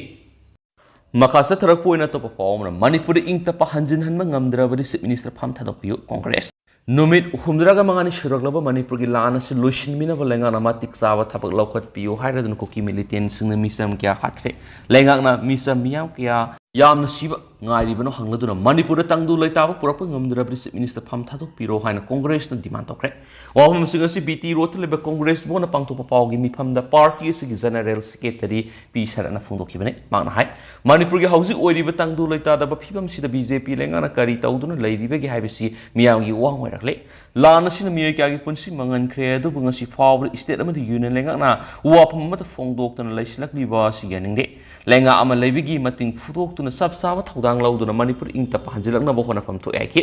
ꯃꯈꯥ ꯆꯠꯊꯔꯛꯄ ꯑꯣꯏꯅ ꯑꯇꯣꯞꯄ ꯄꯥꯎ ꯑꯃꯅ, ꯃꯅꯤꯄꯨꯔꯗ ꯏꯪ ꯇꯞꯄ ꯍꯟꯖꯤꯟꯍꯟꯕ ꯉꯝꯗ꯭ꯔꯕꯗꯤ ꯆꯤꯐ ꯃꯤꯅꯤꯁꯇꯔ ꯐꯝ ꯊꯥꯗꯣꯛꯄꯤꯌꯨ, ꯀꯣꯡꯒ꯭ꯔꯦꯁ꯫ ꯅꯨꯃꯤꯠ ꯍꯨꯝꯐꯨꯇꯔꯥꯒ ꯃꯉꯥꯅꯤ ꯁꯨꯔꯛꯂꯕ ꯃꯅꯤꯄꯨꯔꯒꯤ ꯂꯥꯟ ꯑꯁꯤ ꯂꯣꯏꯁꯤꯟꯕꯤꯅꯕ ꯂꯩꯉꯥꯛꯅ ꯃꯇꯤꯛ ꯆꯥꯕ ꯊꯕꯛ ꯂꯧꯈꯠꯄꯤꯌꯨ ꯍꯥꯏꯔꯗꯨꯅ ꯀꯨꯀꯤ ꯃꯤꯂꯤꯇꯦꯟꯁꯤꯡꯅ ꯃꯤꯆꯝ ꯀꯌꯥ ꯍꯥꯠꯈ꯭ꯔꯦ꯫ ꯂꯩꯉꯥꯛꯅ ꯃꯤꯆꯝ ꯃꯤꯌꯥꯝ ꯀꯌꯥ ꯌꯥꯝꯅ ꯁꯤꯕ ꯉꯥꯏꯔꯤꯕꯅꯣ ꯍꯪꯂꯗꯨꯅ ꯃꯅꯤꯄꯨꯔꯗ ꯇꯪꯗꯨ ꯂꯩꯇꯥꯕ ꯄꯨꯔꯛꯄ ꯉꯝꯗ꯭ꯔꯕꯗꯤ ꯆꯤꯐ ꯃꯤꯅꯤꯁꯇꯔ ꯐꯝ ꯊꯥꯗꯣꯛꯄꯤꯔꯣ ꯍꯥꯏꯅ ꯀꯣꯡꯒ꯭ꯔꯦꯁꯅ ꯗꯤꯃꯥꯟ ꯇꯧꯈ꯭ꯔꯦ꯫ ꯋꯥꯐꯝꯁꯤꯡ ꯑꯁꯤ ꯕꯤ ꯇꯤ ꯔꯣꯗꯇ ꯂꯩꯕ ꯀꯣꯡꯒ꯭ꯔꯦꯁ ꯚꯣꯟꯅ ꯄꯥꯡꯊꯣꯛꯄ ꯄꯥꯎꯒꯤ ꯃꯤꯐꯝꯗ ꯄꯥꯔꯇꯤ ꯑꯁꯤꯒꯤ ꯖꯦꯅꯔꯦꯜ ꯁꯦꯀ꯭ꯔꯦꯇꯔꯤ ꯄꯤ ꯁꯔꯠꯅ ꯐꯣꯡꯗꯣꯛꯈꯤꯕꯅꯤ꯫ ꯃꯍꯥꯛꯅ ꯍꯥꯏ, ꯃꯅꯤꯄꯨꯔꯒꯤ ꯍꯧꯖꯤꯛ ꯑꯣꯏꯔꯤꯕ ꯇꯪꯗꯨ ꯂꯩꯇꯥꯗꯕ ꯐꯤꯕꯝꯁꯤꯗ ꯕꯤ ꯖꯦ ꯄꯤ ꯂꯩꯉꯥꯛꯅ ꯀꯔꯤ ꯇꯧꯗꯨꯅ ꯂꯩꯔꯤꯕꯒꯦ ꯍꯥꯏꯕꯁꯤ ꯃꯤꯌꯥꯝꯒꯤ ꯋꯥꯍꯪ ꯑꯣꯏꯔꯛꯂꯦ꯫ ꯂꯥꯟ ꯑꯁꯤꯅ ꯃꯤꯑꯣꯏ ꯀꯌꯥꯒꯤ ꯄꯨꯟꯁꯤ ꯃꯥꯡꯍꯟꯈ꯭ꯔꯦ, ꯑꯗꯨꯕꯨ ꯉꯁꯤ ꯐꯥꯎꯕꯗ ꯁ꯭ꯇꯦꯠ ꯑꯃꯗꯤ ꯌꯨꯅꯤꯌꯟ ꯂꯩꯉꯥꯛꯅ ꯋꯥꯐꯝ ꯑꯃꯠꯇ ꯐꯣꯡꯗꯣꯛꯇꯅ ꯂꯩꯁꯤꯜꯂꯛꯂꯤꯕ ꯑꯁꯤ ꯌꯥꯅꯤꯡꯗꯦ꯫ ꯂꯩꯉꯥꯛ ꯑꯃ ꯂꯩꯕꯒꯤ ꯃꯇꯤꯡ ꯐꯨꯗꯣꯛꯇꯨꯅ ꯆꯞ ꯆꯥꯕ ꯊꯧꯗꯥꯡ ꯂꯧꯗꯨꯅ ꯃꯅꯤꯄꯨꯔ ꯏꯪ ꯇꯞꯄ ꯍꯟꯖꯤꯜꯂꯛꯅꯕ ꯍꯣꯠꯅꯐꯝ ꯊꯣꯛꯑꯦ ꯍꯥꯏꯈꯤ꯫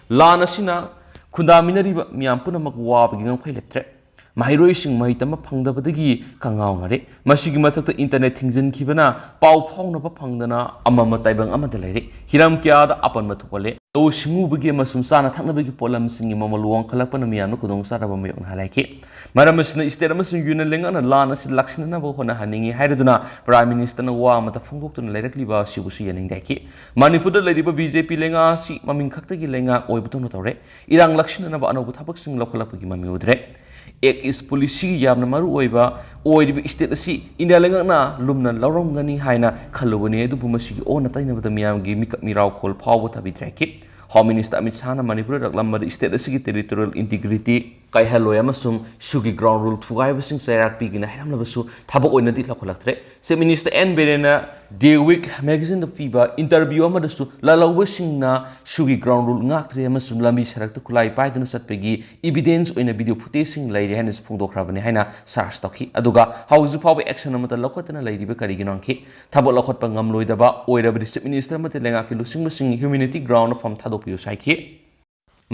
ꯂꯥꯟ ꯑꯁꯤꯅ ꯈꯨꯟꯗꯥꯃꯤꯟꯅꯔꯤꯕ ꯃꯤꯌꯥꯝ ꯄꯨꯝꯅꯃꯛ ꯋꯥꯕꯒꯤ ꯉꯝꯈꯩ ꯂꯩꯇ꯭ꯔꯦ꯫ ꯃꯍꯩꯔꯣꯏꯁꯤꯡ ꯃꯍꯩ ꯇꯝꯕ ꯐꯪꯗꯕꯗꯒꯤ ꯀꯉꯥꯎꯅꯔꯦ꯫ ꯃꯁꯤꯒꯤ ꯃꯊꯛꯇ ꯏꯟꯇꯔꯅꯦꯠ ꯊꯤꯡꯖꯤꯟꯈꯤꯕꯅ ꯄꯥꯎ ꯐꯥꯎꯅꯕ ꯐꯪꯗꯅ ꯑꯃꯝꯕ ꯇꯥꯏꯕꯪ ꯑꯃꯗ ꯂꯩꯔꯦ꯫ ꯍꯤꯔꯝ ꯀꯌꯥꯗ ꯑꯄꯟꯕ ꯊꯣꯛꯍꯜꯂꯦ꯫ ꯂꯧꯎ ꯁꯤꯡꯎꯕꯒꯤ ꯑꯃꯁꯨꯡ ꯆꯥꯅ ꯊꯛꯅꯕꯒꯤ ꯄꯣꯠꯂꯝꯁꯤꯡꯒꯤ ꯃꯃꯜ ꯋꯥꯡꯈꯠꯂꯛꯄꯅ ꯃꯤꯌꯥꯝꯅ ꯈꯨꯗꯣꯡꯆꯥꯗꯕ ꯃꯥꯌꯣꯛꯅꯍꯜꯂꯦ ꯍꯥꯏꯈꯤ꯫ ꯃꯔꯝ ꯑꯁꯤꯅ ꯁ꯭ꯇꯦꯠ ꯑꯃꯁꯨꯡ ꯌꯨꯅꯤꯌꯟ ꯂꯩꯉꯥꯛꯅ ꯂꯥꯟ ꯑꯁꯤ ꯂꯥꯛꯁꯤꯟꯅꯅꯕ ꯍꯣꯠꯅꯍꯟꯅꯤꯡꯏ ꯍꯥꯏꯔꯗꯨꯅ ꯄ꯭ꯔꯥꯏꯝ ꯃꯤꯅꯤꯁꯇꯔꯅ ꯋꯥ ꯑꯃꯠꯇ ꯐꯣꯡꯗꯣꯛꯇꯨꯅ ꯂꯩꯔꯛꯂꯤꯕ ꯑꯁꯤꯕꯨꯁꯨ ꯌꯥꯅꯤꯡꯗꯦ ꯍꯥꯏꯈꯤ꯫ ꯃꯅꯤꯄꯨꯔꯗ ꯂꯩꯔꯤꯕ ꯕꯤ ꯖꯦ ꯄꯤ ꯂꯩꯉꯥꯛ ꯑꯁꯤ ꯃꯃꯤꯡ ꯈꯛꯇꯒꯤ ꯂꯩꯉꯥꯛ ꯑꯣꯏꯕꯗꯧꯅ ꯇꯧꯔꯦ꯫ ꯏꯔꯥꯡ ꯂꯥꯛꯁꯤꯟꯅꯅꯕ ꯑꯅꯧꯕ ꯊꯕꯛꯁꯤꯡ ꯂꯧꯈꯠꯂꯛꯄꯒꯤ ꯃꯃꯤ ꯎꯗ꯭ꯔꯦ꯫ Act East Policy ꯌꯥꯝꯅ ꯃꯔꯨ ꯑꯣꯏꯕ ꯑꯣꯏꯔꯤꯕ state ꯑꯁꯤ ꯏꯟꯗꯤꯌꯥ ꯂꯩꯉꯥꯛꯅ ꯂꯨꯝꯅ ꯂꯧꯔꯝꯒꯅꯤ ꯍꯥꯏꯅ ꯈꯜꯂꯨꯕꯅꯤ, ꯑꯗꯨꯕꯨ ꯃꯁꯤꯒꯤ ꯑꯣꯟꯅ ꯇꯩꯅꯕꯗ ꯃꯤꯌꯥꯝꯒꯤ ꯃꯤꯀꯞ ꯃꯤꯔꯥꯎꯈꯣꯜ ꯐꯥꯎꯕ ꯊꯥꯕꯤꯗ꯭ꯔꯦ ꯍꯥꯏꯈꯤ꯫ Home Minister ꯑꯃꯤꯠ ꯁꯥꯍꯅ ꯃꯅꯤꯄꯨꯔꯗ ꯂꯥꯛꯂꯝꯕꯗ state ꯑꯁꯤꯒꯤ territorial integrity ꯀꯥꯏꯍꯜꯂꯣꯏ ꯑꯃꯁꯨꯡ ꯁꯨꯒꯤ ground rule ꯊꯨꯒꯥꯏꯕꯁꯤꯡ ꯆꯩꯔꯥꯛ ꯄꯤꯒꯅꯤ ꯍꯥꯏꯔꯝꯂꯕꯁꯨ ꯊꯕꯛ ꯑꯣꯏꯅꯗꯤ ꯂꯧꯈꯠꯂꯛꯇ꯭ꯔꯦ꯫ Chief Minister ꯑꯦꯟ ꯕꯤꯔꯦꯟꯅ The Week magazineꯗ ꯄꯤꯕ interview ꯑꯃꯗꯁꯨ ꯂꯥꯜꯍꯧꯕꯁꯤꯡꯅ ꯁꯨꯒꯤ ground rule ꯉꯥꯛꯇ꯭ꯔꯦ ꯑꯃꯁꯨꯡ ꯂꯝꯕꯤ ꯁꯔꯛꯇ ꯈꯨꯠꯂꯥꯏ ꯄꯥꯏꯗꯨꯅ ꯆꯠꯄꯒꯤ evidence ꯑꯣꯏꯅ video footageꯁꯤꯡ ꯂꯩꯔꯦ ꯍꯥꯏꯅꯁꯨ ꯐꯣꯡꯗꯣꯛꯈ꯭ꯔꯕꯅꯤ ꯍꯥꯏꯅ search ꯇꯧꯈꯤ꯫ ꯑꯗꯨꯒ ꯍꯧꯖꯤꯛ ꯐꯥꯎꯕ action ꯑꯃꯠꯇ ꯂꯧꯈꯠꯇꯅ ꯂꯩꯔꯤꯕ ꯀꯔꯤꯒꯤꯅꯣ ꯍꯪꯈꯤ꯫ ꯊꯕꯛ ꯂꯧꯈꯠꯄ ꯉꯝꯂꯣꯏꯗꯕ ꯑꯣꯏꯔꯕꯗꯤ Chief Minister ꯑꯃꯗꯤ ꯂꯩꯉꯥꯛꯀꯤ ꯂꯨꯆꯤꯡꯕꯁꯤꯡ humanity groundꯗ ꯐꯝ ꯊꯥꯗꯣꯛꯄꯤꯌꯨ ꯍꯥꯏꯈꯤ꯫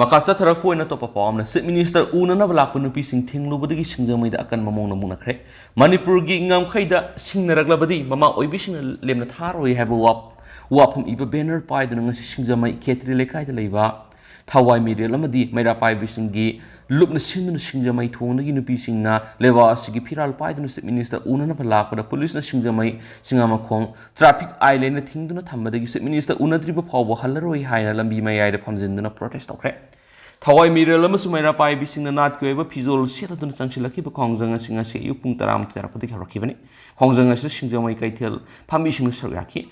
ꯃꯈꯥ ꯆꯠꯊꯔꯛꯄ ꯑꯣꯏꯅ ꯑꯇꯣꯞꯄ ꯄꯥꯎ ꯑꯃꯅ, Chief Minister ꯎꯅꯅꯕ ꯂꯥꯛꯄ ꯅꯨꯄꯤꯁꯤꯡ ꯊꯤꯡꯂꯨꯕꯗꯒꯤ ꯁꯤꯡꯖꯃꯩꯗ ꯑꯀꯟꯕ ꯃꯑꯣꯡꯗ ꯃꯨꯛꯅꯈ꯭ꯔꯦ꯫ ꯃꯅꯤꯄꯨꯔꯒꯤ ꯉꯝꯈꯩꯗ ꯁꯤꯡꯅꯔꯛꯂꯕꯗꯤ ꯃꯃꯥ ꯑꯣꯏꯕꯤꯁꯤꯡꯅ ꯂꯦꯝꯅ ꯊꯥꯔꯣꯏ ꯍꯥꯏꯕ ꯋꯥ-, ꯋꯥꯐꯝ ꯏꯕ banner ꯄꯥꯏꯗꯨꯅ ꯉꯁꯤ ꯁꯤꯡꯖꯃꯩ ꯈꯦꯇ꯭ꯔꯤ ꯂꯩꯀꯥꯏꯗ ꯂꯩꯕ ꯊꯋꯥꯏ ꯃꯤꯔꯦꯜ ꯑꯃꯗꯤ ꯃꯩꯔꯥ ꯄꯥꯏꯕꯤꯁꯤꯡꯒꯤ ꯂꯨꯞꯅ ꯁꯤꯟꯗꯨꯅ ꯁꯤꯡꯖꯃꯩ ꯊꯣꯡꯗꯒꯤ ꯅꯨꯄꯤꯁꯤꯡꯅ ꯂꯩꯕꯥꯛ ꯑꯁꯤꯒꯤ ꯐꯤꯔꯥꯜ ꯄꯥꯏꯗꯨꯅ Chief Minister ꯎꯅꯅꯕ ꯂꯥꯛꯄꯗ ꯄꯨꯂꯤꯁꯅ ꯁꯤꯡꯖꯃꯩ ꯁꯤꯡꯉꯥꯃꯈꯣꯡ traffic islandꯅ ꯊꯤꯡꯗꯨꯅ ꯊꯝꯕꯗꯒꯤ Chief Minister ꯎꯅꯗ꯭ꯔꯤꯕ ꯐꯥꯎꯕ ꯍꯜꯂꯔꯣꯏ ꯍꯥꯏꯅ ꯂꯝꯕꯤ ꯃꯌꯥꯏꯗ ꯐꯝꯖꯤꯟꯗꯨꯅ protest ꯇꯧꯈ꯭ꯔꯦ꯫ ꯊꯋꯥꯏ ꯃꯤꯔꯦꯜ ꯑꯃꯁꯨꯡ ꯃꯩꯔꯥ ꯄꯥꯏꯕꯤꯁꯤꯡꯅ ꯅꯥꯠꯀꯤ ꯑꯣꯏꯕ ꯐꯤꯖꯣꯜ ꯁꯦꯠꯂꯗꯨꯅ ꯆꯪꯁꯤꯜꯂꯛꯈꯤꯕ ꯈꯣꯡꯖꯪ ꯑꯁꯤ ꯉꯁꯤ ꯑꯌꯨꯛ ꯄꯨꯡ ꯇꯔꯥꯃꯥꯊꯣꯏ ꯇꯥꯔꯛꯄꯗꯒꯤ ꯍꯧꯔꯛꯈꯤꯕꯅꯤ꯫ ꯈꯣꯡꯖꯪ ꯑꯁꯤꯗ ꯁꯤꯡꯖꯃꯩ ꯀꯩꯊꯦꯜ ꯐꯝꯃꯤꯁꯤꯡꯅ ꯁꯔꯨꯛ ꯌꯥꯈꯤ꯫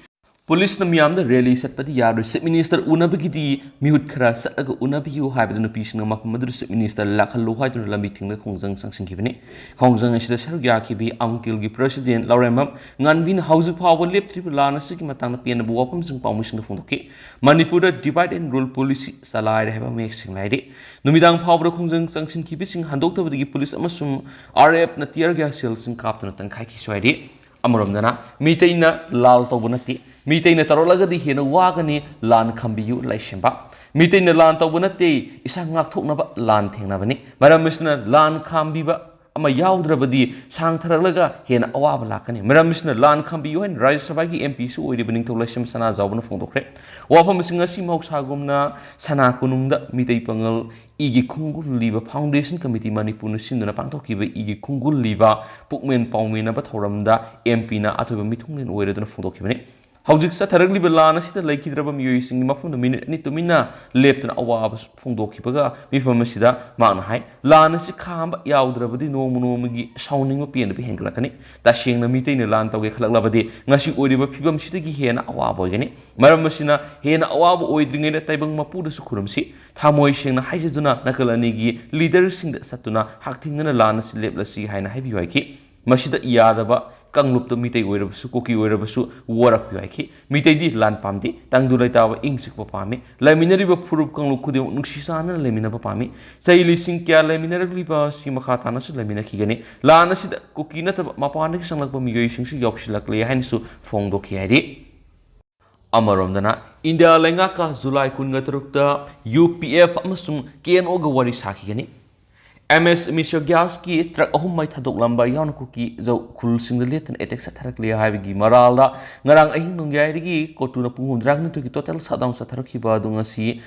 ꯄꯨꯂꯤꯁꯅ ꯃꯤꯌꯥꯝꯗ rally ꯆꯠꯄꯗꯤ ꯌꯥꯔꯣꯏ, Chief Minister ꯎꯅꯕꯒꯤꯗꯤ ꯃꯤꯍꯨꯠ ꯈꯔ ꯆꯠꯂꯒ ꯎꯅꯕꯤꯌꯨ ꯍꯥꯏꯕꯗ ꯅꯨꯄꯤꯁꯤꯡꯅ ꯃꯐꯝ ꯑꯗꯨꯗ Chief Minister ꯂꯥꯛꯍꯜꯂꯨ ꯍꯥꯏꯗꯨꯅ ꯂꯝꯕꯤ ꯊꯤꯡꯂꯒ ꯈꯣꯡꯖꯪ ꯆꯪꯁꯤꯟꯈꯤꯕꯅꯤ꯫ ꯈꯣꯡꯖꯪ ꯑꯁꯤꯗ ꯁꯔꯨꯛ ꯌꯥꯈꯤꯕꯤ ꯑꯪꯀꯤꯜꯒꯤ president ꯂꯧꯔꯦꯝꯕꯝ ꯉꯥꯟꯕꯤꯅ ꯍꯧꯖꯤꯛ ꯐꯥꯎꯕ ꯂꯦꯞꯇ꯭ꯔꯤꯕ ꯂꯥꯟ ꯑꯁꯤꯒꯤ ꯃꯇꯥꯡꯗ ꯄꯦꯟꯗꯕ ꯋꯥꯐꯝꯁꯤꯡ ꯄꯥꯎꯃꯤꯁꯤꯡꯗ ꯐꯣꯡꯗꯣꯛꯈꯤ꯫ ꯃꯅꯤꯄꯨꯔꯗ divide and rule policy ꯆꯂꯥꯏꯔꯦ ꯍꯥꯏꯕ ꯃꯌꯦꯛ ꯁꯦꯡꯅ ꯍꯥꯏꯔꯤ꯫ ꯅꯨꯃꯤꯗꯥꯡ ꯐꯥꯎꯕꯗ ꯈꯣꯡꯖꯪ ꯆꯪꯁꯤꯟꯈꯤꯕꯁꯤꯡ ꯍꯟꯗꯣꯛꯇꯕꯗꯒꯤ ꯄꯨꯂꯤꯁ ꯑꯃꯁꯨꯡ RAFꯅ tear gas shellꯁꯤꯡ ꯀꯥꯞꯇꯨꯅ ꯇꯪꯈꯥꯏꯈꯤꯁꯨ ꯍꯥꯏꯔꯤ꯫ ꯑꯃꯔꯣꯝꯗꯅ ꯃꯤꯇꯩꯅ ꯂꯥꯜ ꯇꯧꯕ ꯅꯠꯇꯦ, ꯃꯤꯇꯩꯅ ꯇꯧꯔꯛꯂꯒꯗꯤ ꯍꯦꯟꯅ ꯋꯥꯒꯅꯤ, ꯂꯥꯟ ꯈꯥꯝꯕꯤꯌꯨ ꯂꯩꯁꯦꯝꯕ꯫ ꯃꯤꯇꯩꯅ ꯂꯥꯟ ꯇꯧꯕ ꯅꯠꯇꯦ, ꯏꯁꯥ ꯉꯥꯛꯊꯣꯛꯅꯕ ꯂꯥꯟ ꯊꯦꯡꯅꯕꯅꯤ꯫ ꯃꯔꯝ ꯑꯁꯤꯅ ꯂꯥꯟ ꯈꯥꯝꯕꯤꯕ ꯑꯃ ꯌꯥꯎꯗ꯭ꯔꯕꯗꯤ ꯁꯥꯡꯊꯔꯛꯂꯒ ꯍꯦꯟꯅ ꯑꯋꯥꯕ ꯂꯥꯛꯀꯅꯤ꯫ ꯃꯔꯝ ꯑꯁꯤꯅ ꯂꯥꯟ ꯈꯥꯝꯕꯤꯌꯨ ꯍꯥꯏꯅ ꯔꯥꯖ꯭ꯌ ꯁꯚꯥꯒꯤ MPꯁꯨ ꯑꯣꯏꯔꯤꯕ ꯅꯤꯡꯊꯧ ꯂꯩꯁꯦꯝꯕ ꯁꯅꯥꯖꯥꯎꯕꯅ ꯐꯣꯡꯗꯣꯛꯈ꯭ꯔꯦ꯫ ꯋꯥꯐꯝ ꯑꯁꯤꯡ ꯑꯁꯤ ꯃꯍꯧꯁꯥꯒꯨꯝꯅ ꯁꯅꯥ ꯀꯣꯅꯨꯡꯗ ꯃꯤꯇꯩ ꯄꯥꯉꯜ ꯏꯒꯤ ꯈꯣꯡꯒꯨꯜ ꯂꯤꯕ Foundation Committee ꯃꯅꯤꯄꯨꯔꯅ ꯁꯤꯟꯗꯨꯅ ꯄꯥꯡꯊꯣꯛꯈꯤꯕ ꯏꯒꯤ ꯈꯣꯡꯒꯨꯜ ꯂꯤꯕ ꯄꯨꯛꯃꯦꯟ ꯄꯥꯎꯃꯤꯟꯅꯕ ꯊꯧꯔꯝꯗ MPꯅ ꯑꯊꯣꯏꯕ ꯃꯤꯊꯨꯡꯂꯦꯟ ꯑꯣꯏꯔꯗꯨꯅ ꯐꯣꯡꯗꯣꯛꯈꯤꯕꯅꯤ꯫ ꯍꯧꯖꯤꯛ ꯆꯠꯊꯔꯛꯂꯤꯕ ꯂꯥꯟ ꯑꯁꯤꯗ ꯂꯩꯈꯤꯗ꯭ꯔꯕ ꯃꯤꯑꯣꯏꯁꯤꯡꯒꯤ ꯃꯐꯝꯗ ꯃꯤꯅꯤꯠ ꯑꯅꯤ ꯇꯨꯃꯤꯟꯅ ꯂꯦꯞꯇꯨꯅ ꯑꯋꯥꯕ ꯐꯣꯡꯗꯣꯛꯈꯤꯕꯒ ꯃꯤꯐꯝ ꯑꯁꯤꯗ ꯃꯍꯥꯛꯅ ꯍꯥꯏ, ꯂꯥꯟ ꯑꯁꯤ ꯈꯥꯝꯕ ꯌꯥꯎꯗ꯭ꯔꯕꯗꯤ ꯅꯣꯡꯃ ꯅꯣꯡꯃꯒꯤ ꯁꯥꯎꯅꯤꯡꯕ ꯄꯦꯟꯗꯕ ꯍꯦꯟꯒꯠꯂꯛꯀꯅꯤ꯫ ꯇꯁꯦꯡꯅ ꯃꯤꯇꯩꯅ ꯂꯥꯟ ꯇꯧꯒꯦ ꯈꯜꯂꯛꯂꯕꯗꯤ ꯉꯁꯤ ꯑꯣꯏꯔꯤꯕ ꯐꯤꯕꯝꯁꯤꯗꯒꯤ ꯍꯦꯟꯅ ꯑꯋꯥꯕ ꯑꯣꯏꯒꯅꯤ꯫ ꯃꯔꯝ ꯑꯁꯤꯅ ꯍꯦꯟꯅ ꯑꯋꯥꯕ ꯑꯣꯏꯗ꯭ꯔꯤꯉꯩꯗ ꯇꯥꯏꯕꯪ ꯃꯄꯨꯗꯁꯨ ꯈꯨꯔꯨꯝꯁꯤ꯫ ꯊꯃꯣꯏ ꯁꯦꯡꯅ ꯍꯥꯏꯖꯗꯨꯅ ꯅꯥꯀꯜ ꯑꯅꯤꯒꯤ ꯂꯤꯗꯔꯁꯤꯡꯗ ꯆꯠꯇꯨꯅ ꯍꯛꯊꯦꯡꯅꯅ ꯂꯥꯟ ꯑꯁꯤ ꯂꯦꯞꯂꯁꯤ ꯍꯥꯏꯅ ꯍꯥꯏꯕꯤꯌꯨ ꯍꯥꯏꯈꯤ꯫ ꯃꯁꯤꯗ ꯌꯥꯗꯕ ꯀꯥꯡꯂꯨꯞꯇ ꯃꯤꯇꯩ ꯑꯣꯏꯔꯕꯁꯨ, ꯀꯨꯀꯤ ꯑꯣꯏꯔꯕꯁꯨ ꯋꯥꯔꯛꯄꯤꯌꯨ ꯍꯥꯏꯈꯤ꯫ ꯃꯤꯇꯩꯗꯤ ꯂꯥꯟ ꯄꯥꯝꯗꯦ, ꯇꯪꯗꯨ ꯂꯩꯇꯥꯕ ꯏꯪ ꯆꯤꯛꯄ ꯄꯥꯝꯃꯤ꯫ ꯂꯩꯃꯤꯟꯅꯔꯤꯕ ꯐꯨꯔꯨꯞ ꯀꯥꯡꯂꯨꯞ ꯈꯨꯗꯤꯡꯃꯛ ꯅꯨꯡꯁꯤ ꯆꯥꯟꯅꯅ ꯂꯩꯃꯤꯟꯅꯕ ꯄꯥꯝꯃꯤ꯫ ꯆꯍꯤ ꯂꯤꯁꯤꯡ ꯀꯌꯥ ꯂꯩꯃꯤꯟꯅꯔꯛꯂꯤꯕ ꯑꯁꯤ ꯃꯈꯥ ꯇꯥꯅꯁꯨ ꯂꯩꯃꯤꯟꯅꯈꯤꯒꯅꯤ꯫ ꯂꯥꯟ ꯑꯁꯤꯗ ꯀꯨꯀꯤ ꯅꯠꯇꯕ ꯃꯄꯥꯟꯗꯒꯤ ꯆꯪꯂꯛꯄ ꯃꯤꯑꯣꯏꯁꯤꯡꯁꯨ ꯌꯥꯎꯁꯤꯜꯂꯛꯂꯦ ꯍꯥꯏꯅꯁꯨ ꯐꯣꯡꯗꯣꯛꯈꯤ ꯍꯥꯏꯔꯤ꯫ ꯑꯃꯔꯣꯝꯗꯅ, ꯏꯟꯗꯤꯌꯥ ꯂꯩꯉꯥꯛꯀ ꯖꯨꯂꯥꯏ ꯀꯨꯟꯒ ꯇꯔꯨꯛꯇ ꯌꯨ ꯄꯤ ꯑꯦꯐ ꯑꯃꯁꯨꯡ ꯀꯦ ꯑꯦꯟ ꯑꯣꯒ ꯋꯥꯔꯤ ꯁꯥꯈꯤꯒꯅꯤ꯫ ꯑꯦꯝ ꯑꯦꯁ ꯃꯤꯁꯣ ꯒ꯭ꯌꯥꯁꯀꯤ ꯇ꯭ꯔꯛ ꯑꯍꯨꯝ ꯃꯩ ꯊꯥꯗꯣꯛꯂꯝꯕ ꯌꯥꯎꯅ ꯀꯨꯀꯤ ꯖꯧ ꯈꯨꯜꯁꯤꯡꯗ ꯂꯦꯞꯇꯅ ꯑꯦꯇꯦꯛ ꯆꯠꯊꯔꯛꯂꯤ ꯍꯥꯏꯕꯒꯤ ꯃꯔꯥꯜꯗ ꯉꯔꯥꯡ ꯑꯍꯤꯡ ꯅꯣꯡꯌꯥꯏꯗꯒꯤ ꯀꯣꯇꯨꯅ ꯄꯨꯡ ꯍꯨꯝꯗ꯭ꯔꯥꯒ ꯅꯤꯊꯣꯏꯒꯤ ꯇꯣꯇꯦꯜ ꯁꯠꯗꯥꯎꯟ ꯆꯠꯊꯔꯛꯈꯤꯕ ꯑꯗꯨ ꯉꯁꯤ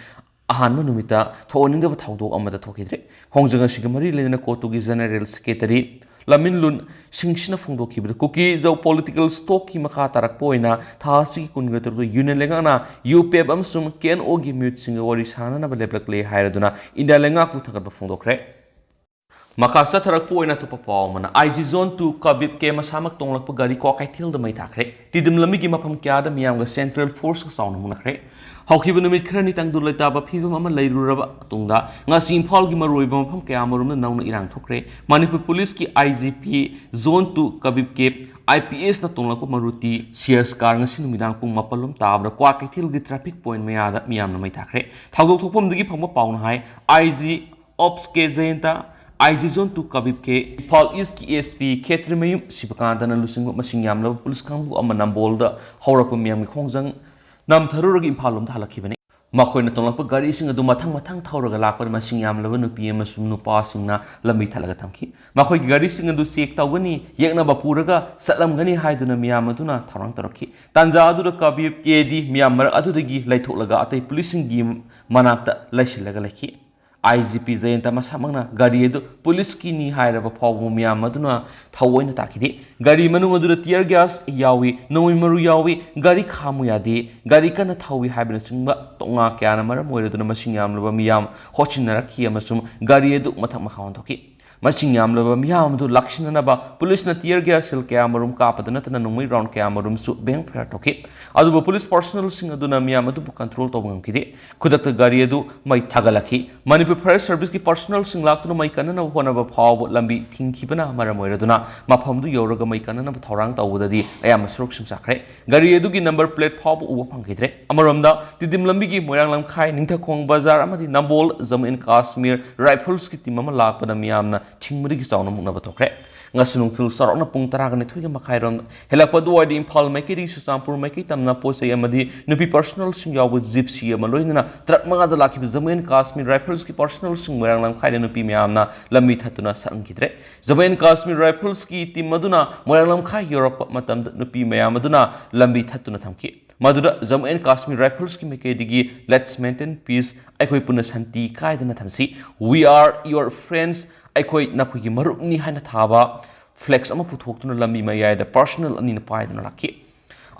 ꯑꯍꯥꯟꯕ ꯅꯨꯃꯤꯠꯇ ꯊꯣꯛꯍꯟꯅꯤꯡꯗꯕ ꯊꯧꯗꯣꯛ ꯑꯃꯠꯇ ꯊꯣꯛꯈꯤꯗ꯭ꯔꯦ꯫ ꯈꯣꯡꯖꯪ ꯑꯁꯤꯒ ꯃꯔꯤ ꯂꯩꯅꯅ ꯀꯣꯇꯨꯒꯤ ꯖꯦꯅꯔꯦꯜ ꯁꯦꯀ꯭ꯔꯦꯇꯔꯤ ꯂꯃꯤꯟꯂꯨꯟ ꯁꯤꯡꯁꯤꯅ ꯐꯣꯡꯗꯣꯛꯈꯤꯕꯗ, ꯀꯨꯀꯤ ꯖꯧ ꯄꯣꯂꯤꯇꯤꯀꯦꯜ ꯁ꯭ꯇꯣꯛꯀꯤ ꯃꯈꯥ ꯇꯥꯔꯛꯄ ꯑꯣꯏꯅ ꯊꯥ ꯑꯁꯤꯒꯤ ꯀꯨꯟꯒ ꯇꯔꯨꯛꯇ ꯌꯨꯅꯤꯌꯟ ꯂꯩꯉꯥꯛꯅ ꯌꯨ ꯄꯤ ꯑꯦꯐ ꯑꯃꯁꯨꯡ ꯀꯦ ꯑꯦꯟ ꯑꯣꯒꯤ ꯃꯤꯍꯨꯠꯁꯤꯡꯒ ꯋꯥꯔꯤ ꯁꯥꯅꯅꯕ ꯂꯦꯞꯂꯛꯂꯦ ꯍꯥꯏꯔꯗꯨꯅ ꯏꯟꯗꯤꯌꯥ ꯂꯩꯉꯥꯛꯄꯨ ꯊꯥꯒꯠꯄ ꯐꯣꯡꯗꯣꯛꯈ꯭ꯔꯦ꯫ ꯃꯈꯥ ꯆꯠꯊꯔꯛꯄ ꯑꯣꯏꯅ ꯑꯇꯣꯞꯄ ꯄꯥꯎ ꯑꯃꯅ, ꯑꯥꯏ ꯖꯤ ꯖꯣꯟ ꯇꯨ ꯀꯕꯤꯕ ꯀꯦ ꯃꯁꯥꯃꯛ ꯇꯣꯡꯂꯛꯄ ꯒꯥꯔꯤ ꯀ꯭ꯋꯥꯀꯩꯊꯦꯜꯗ ꯃꯩ ꯊꯥꯈ꯭ꯔꯦ꯫ ꯇꯤꯗꯤꯝ ꯂꯝꯕꯤꯒꯤ ꯃꯐꯝ ꯀꯌꯥꯗ ꯃꯤꯌꯥꯝꯒ ꯁꯦꯟꯇ꯭ꯔꯦꯜ ꯐꯣꯔꯁꯀ ꯆꯥꯎꯅ ꯃꯨꯟꯅꯈ꯭ꯔꯦ꯫ ꯍꯧꯈꯤꯕ ꯅꯨꯃꯤꯠ ꯈꯔꯅꯤ ꯇꯪꯗꯨ ꯂꯩꯇꯥꯕ ꯐꯤꯕꯝ ꯑꯃ ꯂꯩꯔꯨꯔꯕ ꯃꯇꯨꯡꯗ ꯉꯁꯤ ꯏꯝꯐꯥꯜꯒꯤ ꯃꯔꯨꯑꯣꯏꯕ ꯃꯐꯝ ꯀꯌꯥꯃꯔꯨꯝꯗ ꯅꯧꯅ ꯏꯔꯥꯡ ꯊꯣꯛꯈ꯭ꯔꯦ꯫ ꯃꯅꯤꯄꯨꯔ ꯄꯨꯂꯤꯁꯀꯤ I G P zone two ꯀꯕꯤꯕ ꯀꯦ ꯑꯥꯏ ꯄꯤ ꯑꯦꯁꯅ ꯇꯣꯡꯂꯛꯄ ꯃꯔꯨꯇꯤ ꯁꯤꯌꯁ ꯀꯥꯔ ꯉꯁꯤ ꯅꯨꯃꯤꯗꯥꯡ ꯄꯨꯡ ꯃꯥꯄꯜ ꯂꯣꯝ ꯇꯥꯕꯗ ꯀ꯭ꯋꯥꯀꯩꯊꯦꯜꯒꯤ ꯇ꯭ꯔꯥꯐꯤꯛ ꯄꯣꯏꯟ ꯃꯌꯥꯗ ꯃꯤꯌꯥꯝꯅ ꯃꯩ ꯊꯥꯈ꯭ꯔꯦ꯫ ꯊꯧꯗꯣꯛ ꯊꯣꯛꯐꯝꯗꯒꯤ ꯐꯪꯕ ꯄꯥꯎꯅ ꯍꯥꯏ, ꯑꯥꯏ ꯖꯤ ꯑꯣꯞꯁ ꯀꯦ ꯖꯌꯟꯇ, ꯑꯥꯏ ꯖꯤ ꯖꯣꯟ ꯇꯨ ꯀꯕꯤꯕ ꯀꯦ, ꯏꯝꯐꯥꯜ ꯏꯁꯀꯤ ꯑꯦꯁ ꯄꯤ ꯈꯦꯇ꯭ꯔꯤꯃꯌꯨꯝ ꯁꯤꯕꯀꯥꯟꯇꯅ ꯂꯨꯆꯤꯡꯕ ꯃꯁꯤꯡ ꯌꯥꯝꯂꯕ ꯄꯨꯂꯤꯁ ꯀꯥꯡꯕꯨ ꯑꯃ ꯅꯝꯕꯣꯜꯗ ꯍꯧꯔꯛꯄ ꯃꯤꯌꯥꯝꯒꯤ ꯈꯣꯡꯖꯪ ꯅꯝꯊꯔꯨꯔꯒ ꯏꯝꯐꯥꯜ ꯂꯣꯝꯗ ꯍꯜꯂꯛꯈꯤꯕꯅꯤ꯫ ꯃꯈꯣꯏꯅ ꯇꯣꯡꯂꯛꯄ ꯒꯥꯔꯤꯁꯤꯡ ꯑꯗꯨ ꯃꯊꯪ ꯃꯊꯪ ꯊꯧꯔꯒ ꯂꯥꯛꯄꯗ ꯃꯁꯤꯡ ꯌꯥꯝꯂꯕ ꯅꯨꯄꯤ ꯑꯃꯁꯨꯡ ꯅꯨꯄꯥꯁꯤꯡꯅ ꯂꯝꯕꯤ ꯊꯠꯂꯒ ꯊꯝꯈꯤ꯫ ꯃꯈꯣꯏꯒꯤ ꯒꯥꯔꯤꯁꯤꯡ ꯑꯗꯨ ꯆꯦꯛ ꯇꯧꯒꯅꯤ, ꯌꯦꯛꯅꯕ ꯄꯨꯔꯒ ꯆꯠꯂꯝꯒꯅꯤ ꯍꯥꯏꯗꯨꯅ ꯃꯤꯌꯥꯝ ꯑꯗꯨꯅ ꯊꯧꯔꯥꯡ ꯇꯧꯔꯛꯈꯤ꯫ ꯇꯥꯟꯖꯥ ꯑꯗꯨꯗ ꯀꯕꯤꯕ ꯀꯦꯗꯤ ꯃꯤꯌꯥꯝ ꯃꯔꯛ ꯑꯗꯨꯗꯒꯤ ꯂꯩꯊꯣꯛꯂꯒ ꯑꯇꯩ ꯄꯨꯂꯤꯁꯁꯤꯡꯒꯤ ꯃꯅꯥꯛꯇ ꯂꯩꯁꯤꯜꯂꯒ ꯂꯩꯈꯤ꯫ ꯑꯥꯏ ꯖꯤ ꯄꯤ ꯖꯌꯟꯇ ꯃꯁꯥꯃꯛꯅ ꯒꯥꯔꯤ ꯑꯗꯨ ꯄꯨꯂꯤꯁꯀꯤꯅꯤ ꯍꯥꯏꯔꯕ ꯐꯥꯎꯕ ꯃꯤꯌꯥꯝ ꯑꯗꯨꯅ ꯊꯑꯣꯏꯅ ꯇꯥꯈꯤꯗꯦ꯫ ꯒꯥꯔꯤ ꯃꯅꯨꯡ ꯑꯗꯨꯗ tear gas ꯌꯥꯎꯏ, ꯅꯣꯡꯃꯩ ꯃꯔꯨ ꯌꯥꯎꯏ, ꯒꯥꯔꯤ ꯈꯥꯝꯃꯨ ꯌꯥꯗꯦ, ꯒꯥꯔꯤ ꯀꯟꯅ ꯊꯧꯏ ꯍꯥꯏꯕꯅꯆꯤꯡꯕ ꯇꯣꯉꯥ ꯀꯌꯥꯅ ꯃꯔꯝ ꯑꯣꯏꯔꯗꯨꯅ ꯃꯁꯤꯡ ꯌꯥꯝꯂꯕ ꯃꯤꯌꯥꯝ ꯍꯣꯠꯆꯤꯟꯅꯔꯛꯈꯤ ꯑꯃꯁꯨꯡ ꯒꯥꯔꯤ ꯑꯗꯨ ꯃꯊꯛ ꯃꯈꯥ ꯑꯣꯟꯊꯣꯛꯈꯤ꯫ ꯃꯁꯤꯡ ꯌꯥꯝꯂꯕ ꯃꯤꯌꯥꯝ ꯑꯗꯨ ꯂꯥꯛꯁꯤꯟꯅꯅꯕ ꯄꯨꯂꯤꯁꯅ tear gas shell ꯀꯌꯥ ꯃꯔꯨꯝ ꯀꯥꯞꯄꯗ ꯅꯠꯇꯅ ꯅꯣꯡꯃꯩ round ꯀꯌꯥ ꯃꯔꯨꯝꯁꯨ ꯕꯦꯡ ꯐꯌꯥꯔ ꯇꯧꯈꯤ꯫ ꯑꯗꯨꯕꯨ ꯄꯨꯂꯤꯁ personnelꯁꯤꯡ ꯑꯗꯨꯅ ꯃꯤꯌꯥꯝ ꯑꯗꯨꯕꯨ control ꯇꯧꯕ ꯉꯝꯈꯤꯗꯦ꯫ ꯈꯨꯗꯛꯇ ꯒꯥꯔꯤ ꯑꯗꯨ ꯃꯩ ꯊꯥꯒꯠꯂꯛꯈꯤ꯫ ꯃꯅꯤꯄꯨꯔ Fire Serviceꯀꯤ personnelꯁꯤꯡ ꯂꯥꯛꯇꯨꯅ ꯃꯩ ꯀꯟꯅꯅꯕ ꯍꯣꯠꯅꯕ ꯐꯥꯎꯕ ꯂꯝꯕꯤ ꯊꯤꯡꯈꯤꯕꯅ ꯃꯔꯝ ꯑꯣꯏꯔꯗꯨꯅ ꯃꯐꯝꯗꯨ ꯌꯧꯔꯒ ꯃꯩ ꯀꯟꯅꯅꯕ ꯊꯧꯔꯥꯡ ꯇꯧꯕꯗꯗꯤ ꯑꯌꯥꯝꯕ ꯁꯔꯨꯛꯁꯤꯡ ꯆꯥꯈ꯭ꯔꯦ꯫ ꯒꯥꯔꯤ ꯑꯗꯨꯒꯤ number plate ꯐꯥꯎꯕ ꯎꯕ ꯐꯪꯈꯤꯗ꯭ꯔꯦ꯫ ꯑꯃꯔꯣꯝꯗ, ꯇꯤꯗꯤꯝ ꯂꯝꯕꯤꯒꯤ ꯃꯣꯏꯔꯥꯡ ꯂꯝꯈꯥꯏ, ꯅꯤꯡꯊꯧꯈꯣꯡ ꯕꯖꯥꯔ ꯑꯃꯗꯤ ꯅꯝꯕꯣꯜ Jammu and Kashmir Riflesꯀꯤ team ꯑꯃ ꯂꯥꯛꯄꯗ ꯃꯤꯌꯥꯝꯅ ꯊꯤꯡꯕꯗꯒꯤ ꯆꯥꯎꯅ ꯃꯨꯛꯅꯕ ꯊꯣꯛꯈ꯭ꯔꯦ꯫ ꯉꯁꯤ ꯅꯨꯡꯊꯤꯜ ꯆꯥꯎꯔꯥꯛꯅ ꯄꯨꯡ ꯇꯔꯥꯒ ꯅꯤꯊꯣꯏꯒꯤ ꯃꯈꯥꯏꯔꯣꯝ ꯍꯦꯜꯂꯛꯄ ꯑꯗꯨꯋꯥꯏꯗ ꯏꯝꯐꯥꯜ ꯃꯥꯏꯀꯩꯗꯒꯤ ꯆꯨꯔꯆꯥꯟꯄꯨꯔ ꯃꯥꯏꯀꯩ ꯇꯝꯅ ꯄꯣꯠ ꯆꯩ ꯑꯃꯗꯤ ꯅꯨꯄꯤ personnelꯁꯤꯡ ꯌꯥꯎꯕ Jeepcy ꯑꯃ ꯂꯣꯏꯅꯅ truck ꯃꯉꯥꯗ ꯂꯥꯛꯈꯤꯕ Jammu and Kashmir Riflesꯀꯤ personnelꯁꯤꯡ ꯃꯣꯏꯔꯥꯡ ꯂꯝꯈꯥꯏꯗ ꯅꯨꯄꯤ ꯃꯌꯥꯝꯅ ꯂꯝꯕꯤ ꯊꯠꯇꯨꯅ ꯆꯠꯍꯟꯈꯤꯗ꯭ꯔꯦ꯫ Jammu and Kashmir Riflesꯀꯤ team ꯑꯗꯨꯅ ꯃꯣꯏꯔꯥꯡ ꯂꯝꯈꯥꯏ ꯌꯧꯔꯛꯄ ꯃꯇꯝꯗ ꯅꯨꯄꯤ ꯃꯌꯥꯝ ꯑꯗꯨꯅ ꯂꯝꯕꯤ ꯊꯠꯇꯨꯅ ꯊꯝꯈꯤ꯫ ꯃꯗꯨꯗ Jammu and Kashmir Riflesꯀꯤ ꯃꯥꯏꯀꯩꯗꯒꯤ "Let's maintain peace, ꯑꯩꯈꯣꯏ ꯄꯨꯟꯅ ꯁꯥꯟꯇꯤ ꯀꯥꯏꯗꯅ ꯊꯝꯁꯤ", "We are your friends, ꯑꯩꯈꯣꯏ ꯅꯈꯣꯏꯒꯤ ꯃꯔꯨꯞꯅꯤ" ꯍꯥꯏꯅ ꯊꯥꯕ flags ꯑꯃ ꯄꯨꯊꯣꯛꯇꯨꯅ ꯂꯝꯕꯤ ꯃꯌꯥꯏꯗ personnel ꯑꯅꯤꯅ ꯄꯥꯏꯗꯨꯅ ꯂꯥꯛꯈꯤ꯫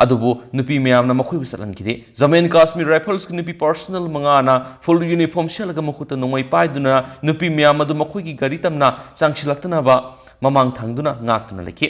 ꯑꯗꯨꯕꯨ ꯅꯨꯄꯤ ꯃꯌꯥꯝꯅ ꯃꯈꯣꯏꯕꯨ ꯆꯠꯍꯟꯈꯤꯗꯦ꯫ Jammu and Kashmir Riflesꯀꯤ ꯅꯨꯄꯤ personnel ꯃꯉꯥꯅ full uniform ꯁꯦꯠꯂꯒ ꯃꯈꯨꯠꯇ ꯅꯣꯡꯃꯩ ꯄꯥꯏꯗꯨꯅ ꯅꯨꯄꯤ ꯃꯌꯥꯝ ꯑꯗꯨ ꯃꯈꯣꯏꯒꯤ ꯒꯥꯔꯤ ꯇꯝꯅ ꯆꯪꯁꯤꯜꯂꯛꯇꯅꯕ ꯃꯃꯥꯡ ꯊꯪꯗꯨꯅ ꯉꯥꯛꯇꯨꯅ ꯂꯩꯈꯤ꯫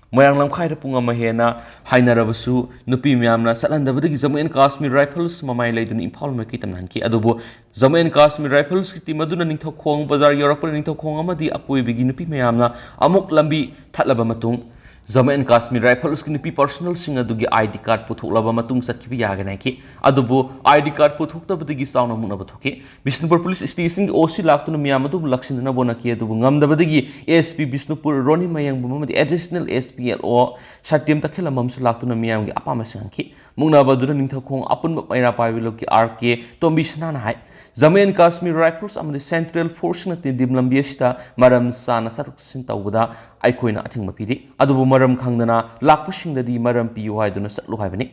ꯃꯣꯏꯔꯥꯡ ꯂꯝꯈꯥꯏꯗ ꯄꯨꯡ ꯑꯃ ꯍꯦꯟꯅ ꯍꯥꯏꯅꯔꯕꯁꯨ ꯅꯨꯄꯤ ꯃꯌꯥꯝꯅ ꯆꯠꯍꯟꯗꯕꯗꯒꯤ Jammu and Kashmir Rifles ꯃꯃꯥꯏ ꯂꯩꯗꯨꯅ ꯏꯝꯐꯥꯜ ꯃꯥꯏꯀꯩ ꯇꯝꯅꯍꯟꯈꯤ꯫ ꯑꯗꯨꯕꯨ Jammu and Kashmir Riflesꯀꯤ team ꯑꯗꯨꯅ ꯅꯤꯡꯊꯧꯈꯣꯡ ꯕꯖꯥꯔ ꯌꯧꯔꯛꯄꯗ ꯅꯤꯡꯊꯧꯈꯣꯡ ꯑꯃꯗꯤ ꯑꯀꯣꯏꯕꯒꯤ ꯅꯨꯄꯤ ꯃꯌꯥꯝꯅ ꯑꯃꯨꯛ ꯂꯝꯕꯤ ꯊꯠꯂꯕ ꯃꯇꯨꯡ, Jammu and Kashmir Riflesꯀꯤ ꯅꯨꯄꯤ personnelꯁꯤꯡ ꯑꯗꯨꯒꯤ ID card ꯄꯨꯊꯣꯛꯂꯕ ꯃꯇꯨꯡ ꯆꯠꯈꯤꯕ ꯌꯥꯒꯅꯤ ꯍꯥꯏꯈꯤ꯫ ꯑꯗꯨꯕꯨ ID card ꯄꯨꯊꯣꯛꯇꯕꯗꯒꯤ ꯆꯥꯎꯅ ꯃꯨꯛꯅꯕ ꯊꯣꯛꯈꯤ꯫ ꯕꯤꯁꯅꯨꯄꯨꯔ police stationꯒꯤ OC ꯂꯥꯛꯇꯨꯅ ꯃꯤꯌꯥꯝ ꯑꯗꯨꯕꯨ ꯂꯥꯛꯁꯤꯟꯅꯅꯕ ꯍꯣꯠꯅꯈꯤ, ꯑꯗꯨꯕꯨ ꯉꯝꯗꯕꯗꯒꯤ SP ꯕꯤꯁꯅꯨꯄꯨꯔ ꯔꯣꯅꯤ ꯃꯌꯥꯡꯕꯝ ꯑꯃꯗꯤ additional SP LO ꯁꯇ꯭ꯌꯝ ꯇꯈꯦꯜꯂꯝꯕꯝꯁꯨ ꯂꯥꯛꯇꯨꯅ ꯃꯤꯌꯥꯝꯒꯤ ꯑꯄꯥꯝꯕꯁꯤꯡ ꯍꯪꯈꯤ꯫ ꯃꯨꯛꯅꯕ ꯑꯗꯨꯗ ꯅꯤꯡꯊꯧꯈꯣꯡ ꯑꯄꯨꯟꯕ ꯃꯩꯔꯥ ꯄꯥꯏꯕꯤ ꯂꯨꯞꯀꯤ R K Tombi ꯁꯅꯥꯅ high, Jammu and Kashmir Rifles ꯑꯃꯗꯤ Central Forceꯅ ꯇꯤꯗꯤꯝ ꯂꯝꯕꯤ ꯑꯁꯤꯗ ꯃꯔꯝ ꯆꯥꯅ ꯆꯠꯊꯣꯛ ꯆꯠꯁꯤꯟ ꯇꯧꯕꯗ ꯑꯩꯈꯣꯏꯅ ꯑꯊꯤꯡꯕ ꯄꯤꯗꯦ, ꯑꯗꯨꯕꯨ ꯃꯔꯝ ꯈꯪꯗꯅ ꯂꯥꯛꯄꯁꯤꯡꯗꯗꯤ ꯃꯔꯝ ꯄꯤꯌꯨ ꯍꯥꯏꯗꯨꯅ ꯆꯠꯂꯨ ꯍꯥꯏꯕꯅꯤ꯫